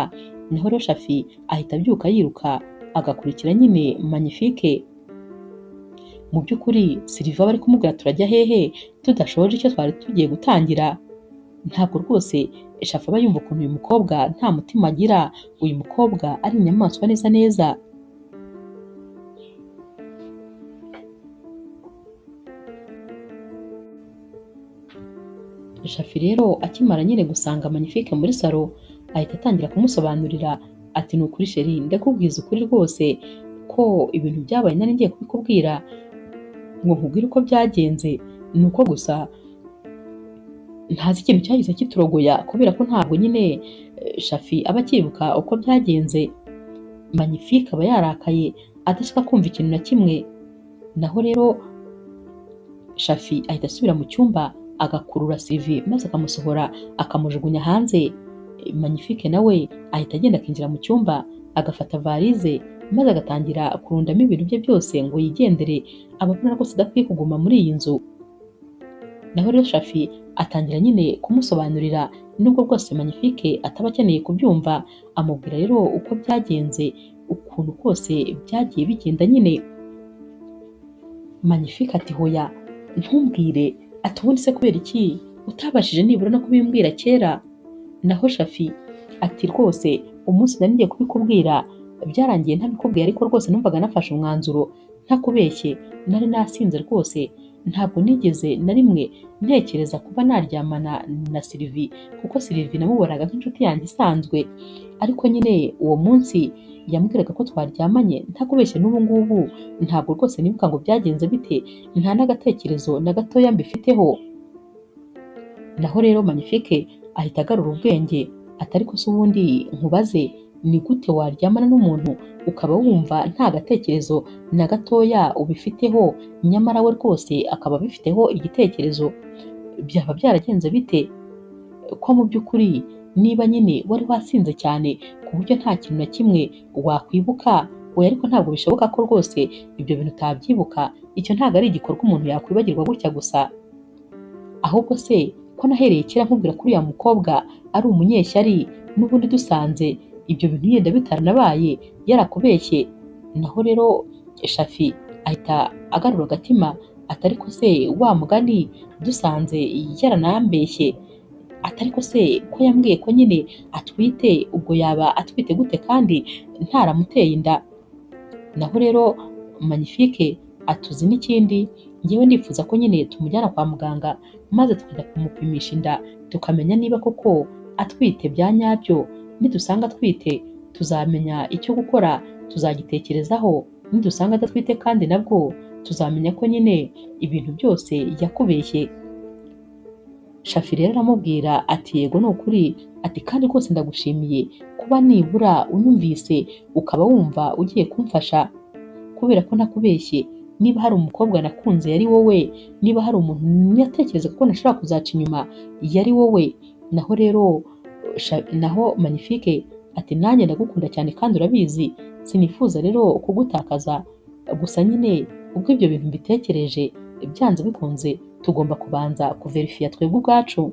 Naho rero Shafi ahita abyuka yiruka agakurikira nyine Magnifique. Mu by'ukuri Sylvie aba ari kumubwira turajya hehe tudashoje icyo twari tugiye gutangira? Ntabwo rwose Shafi aba yumva ukuntu uyu mukobwa nta mutima agira, uyu mukobwa ari inyamaswa neza neza. Shafi rero akimara nyine gusanga Magnifique muri salo, Ahita atangira kumusobanurira ati ni ukuri sheri, ndakubwiza ukuri rwose ko ibintu byabaye nari ngiye kubikubwira ngo nkubwire uko byagenze, ni uko gusa ntazi ikintu cyahise kiturogoya kubera ko ntabwo nyine Shafi aba akibuka uko byagenze. Magnifique aba yarakaye adashaka kumva ikintu na kimwe. Naho rero Shafi ahita asubira mu cyumba agakurura Sylvie maze akamusohora akamujugunya hanze. Magnifique nawe ahita agenda akinjira mu cyumba agafata varize maze agatangira kurundamo ibintu bye byose ngo yigendere, ababona rwose adakwiye kuguma muri iyi nzu. Naho rero Shafi atangira nyine kumusobanurira nubwo bwose Magnifique ataba akeneye kubyumva, amubwira rero uko byagenze, ukuntu kose byagiye bigenda nyine. Magnifique ati hoya ntumbwire, ati ubundi se kubera iki utabashije nibura no kubimbwira kera? Naho Shafi ati rwose umunsi nari ngiye kubikubwira byarangiye ntabikubwiye, ariko rwose numvaga nafashe umwanzuro ntakubeshye, nari nasinze rwose, ntabwo nigeze na rimwe ntekereza kuba naryamana na Sylvie kuko Sylvie namubonaga nk'inshuti yanjye isanzwe, ariko nyine uwo munsi yambwiraga ko twaryamanye ntakubeshye, n'ubu ngubu ntabwo rwose nibuka ngo byagenze bite, nta n'agatekerezo na gatoya mbifiteho. Naho rero Magnifique ahita agarura ubwenge ati ariko se ubundi nkubaze, ni gute waryamana n'umuntu ukaba wumva nta gatekerezo na gatoya ubifiteho, nyamara we rwose akaba abifiteho igitekerezo? Byaba byaragenze bite ko mu by'ukuri niba nyine wari wasinze cyane ku buryo nta kintu na kimwe wakwibuka? Oya ariko ntabwo bishoboka ko rwose ibyo bintu utabyibuka, icyo ntabwo ari igikorwa umuntu yakwibagirwa gutya gusa. Ahubwo se ko nahereye kera nkubwira ko uriya mukobwa ari umunyeshyari, n'ubundi dusanze ibyo bintu yenda bitaranabaye yarakubeshye. Naho rero Shafi ahita agarura agatima ati ariko se wa mugani dusanze yaranambeshye, ati ariko se ko yambwiye ko nyine atwite, ubwo yaba atwite gute kandi ntaramuteye inda? Naho rero Magnifique atuzi n'ikindi, njyewe ndifuza ko nyine tumujyana kwa muganga maze tukajya kumupimisha inda tukamenya niba koko atwite bya nyabyo, nidusanga atwite tuzamenya icyo gukora, tuzagitekerezaho, nidusanga adatwite kandi nabwo tuzamenya ko nyine ibintu byose yakubeshye. Shafi rero aramubwira ati yego ni ukuri, ati kandi rwose ndagushimiye kuba nibura unyumvise ukaba wumva ugiye kumfasha, kubera ko nakubeshye, niba hari umukobwa nakunze yari wowe, niba hari umuntu natekerezaga ko nashobora kuzaca inyuma yari wowe. Naho rero naho Magnifique ati nanjye ndagukunda cyane kandi urabizi, sinifuza rero kugutakaza, gusa nyine ubwo ibyo bintu mbitekereje byanze bikunze tugomba kubanza kuverifiya twebwe ubwacu.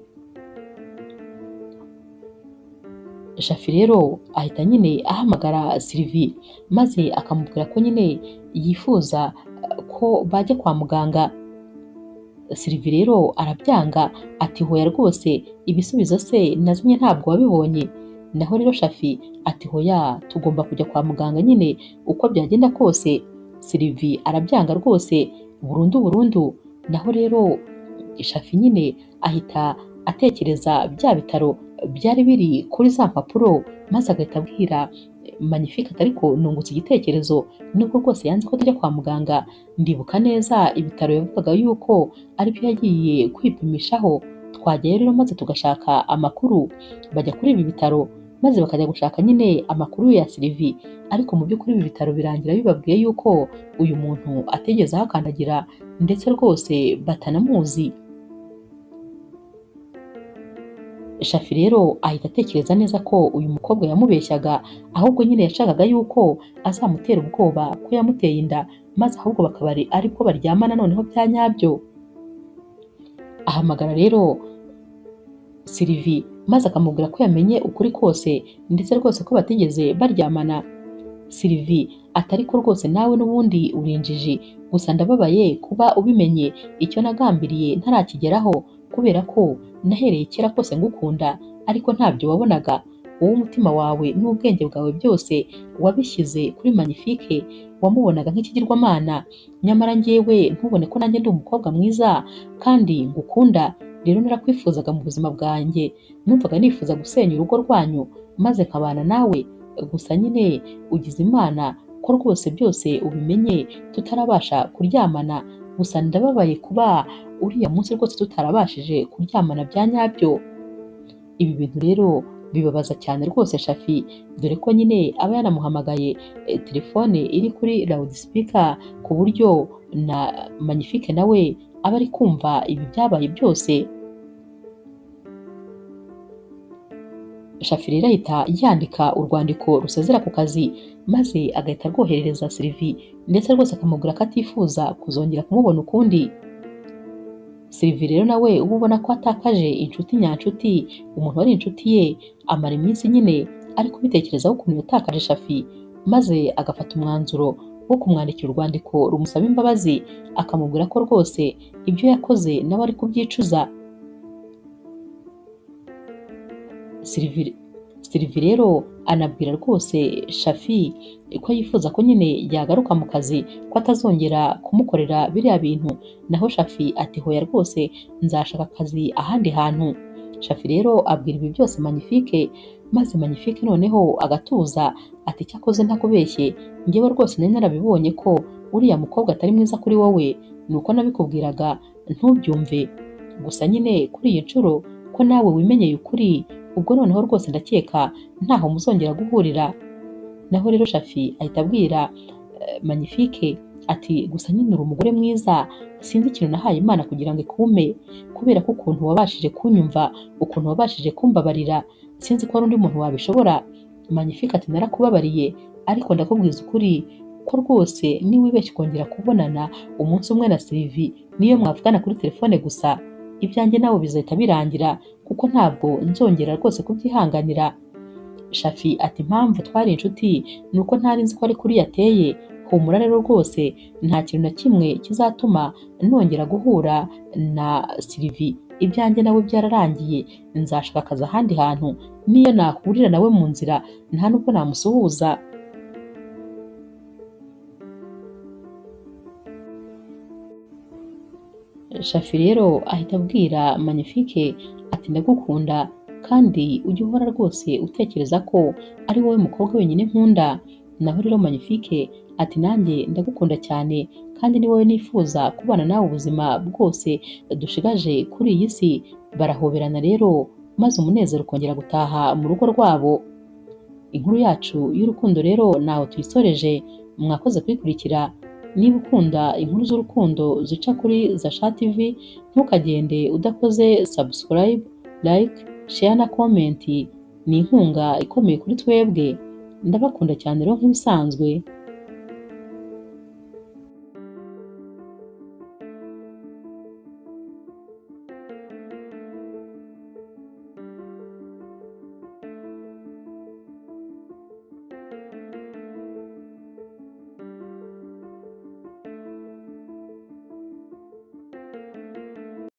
Shafi rero ahita nyine ahamagara Sylvie maze akamubwira ko nyine yifuza ko bajya kwa muganga. Sylvie rero arabyanga ati hoya rwose ibisubizo se nazimye ntabwo wabibonye. Naho rero Shafi ati hoya tugomba kujya kwa muganga nyine uko byagenda kose. Sylvie arabyanga rwose burundu burundu. Naho rero Shafi nyine ahita atekereza bya bitaro byari biri kuri za mpapuro, maze agahita abwira Magnifique ati ariko nungutse igitekerezo, nubwo rwose yanze ko tujya kwa muganga, ndibuka neza ibitaro yavugaga yuko aribyo yagiye kwipimishaho, twajyayo rero maze tugashaka amakuru. Bajya kuri ibi bitaro maze bakajya gushaka nyine amakuru ya Sylvie, ariko mu by'ukuri ibi bitaro birangira bibabwiye yuko uyu muntu atigeze ahakandagira ndetse rwose batanamuzi. Shafi rero ahita atekereza neza ko uyu mukobwa yamubeshyaga, ahubwo nyine yashakaga yuko azamutera ubwoba ko yamuteye inda, maze ahubwo bakaba aribwo baryamana noneho bya nyabyo. Ahamagara rero Sylvie maze akamubwira ko yamenye ukuri kose ndetse rwose ko batigeze baryamana. Sylvie ati ariko rwose nawe n'ubundi uri injiji, gusa ndababaye kuba ubimenye, icyo nagambiriye ntarakigeraho kubera ko nahereye kera kose ngukunda ariko ntabyo wabonaga. Wowe umutima wawe n'ubwenge bwawe byose wabishyize kuri Magnifique, wamubonaga nk'ikigirwamana, nyamara njyewe ntubone ko nanjye ndi umukobwa mwiza kandi ngukunda. Rero narakwifuzaga mu buzima bwanjye, numvaga nifuza gusenya urugo rwanyu maze nkabana nawe, gusa nyine ugize Imana ko rwose byose ubimenye tutarabasha kuryamana, gusa ndababaye kuba uriya munsi rwose tutarabashije kuryamana bya nyabyo. Ibi bintu rero bibabaza cyane rwose Shafi, dore ko nyine aba yanamuhamagaye telefone iri kuri loudspeaker ku buryo na Magnifique nawe aba ari kumva ibi byabaye byose. Shafi rero ahita yandika urwandiko rusezera ku kazi maze agahita arwoherereza Sylvie, ndetse rwose akamubwira ko atifuza kuzongera kumubona ukundi. Sylvie rero nawe uba ubona ko atakaje inshuti nyanshuti, umuntu wari inshuti ye, amara iminsi nyine ari kubitekerezaho ukuntu yatakaje Shafi, maze agafata umwanzuro wo kumwandikira urwandiko rumusaba imbabazi, akamubwira ko rwose ibyo yakoze nawe ari kubyicuza. Sylvie rero anabwira rwose Shafi ko yifuza ko nyine yagaruka mu kazi, ko atazongera kumukorera biriya bintu. Naho Shafi ati hoya rwose nzashaka akazi ahandi hantu. Shafi rero abwira ibi byose Magnifique, maze Magnifique noneho agatuza ati cyakoze ntakubeshye, njyewe rwose nari narabibonye ko uriya mukobwa atari mwiza kuri wowe, nuko nabikubwiraga ntubyumve. Gusa nyine kuri iyi nshuro ko nawe wimenyeye ukuri, ubwo noneho rwose ndakeka ntaho muzongera guhurira. Naho rero Shafi ahita abwira Magnifique ati gusa nyine uri umugore mwiza, sinzi ikintu nahaye Imana kugira ngo ikumpe, kubera ko ukuntu wabashije kunyumva, ukuntu wabashije kumbabarira, sinzi ko hari undi muntu wabishobora. Magnifique ati narakubabariye, ariko ndakubwiza ukuri ko rwose niwibeshya ukongera kubonana umunsi umwe na Sylvie, niyo mwavugana kuri telefone gusa, ibyanjye nawe bizahita birangira, kuko ntabwo nzongera rwose kubyihanganira. Shafi ati impamvu twari inshuti ni uko ntari nzi ko ari kuri yateye, humura rero rwose nta kintu na kimwe kizatuma nongera guhura na Sylvie, ibyanjye nawe byararangiye, nzashaka akazi ahandi hantu, niyo nahurira nawe mu nzira nta nubwo namusuhuza. Shafi rero ahita abwira Magnifique ati ndagukunda kandi ujye uhora rwose utekereza ko ari wowe mukobwa wenyine nkunda. Naho rero Magnifique ati nanjye ndagukunda cyane kandi ni wowe nifuza kubana nawe ubuzima bwose dushigaje kuri iyi si. Barahoberana rero maze umunezero ukongera gutaha mu rugo rwabo. Inkuru yacu y'urukundo rero naho tuyisoreje, mwakoze kuyikurikira. Niba ukunda inkuru z'urukundo zica kuri Zasha TV, ntukagende udakoze subscribe, like, share na comment. Ni inkunga ikomeye kuri twebwe. Ndabakunda cyane rero nk'ibisanzwe.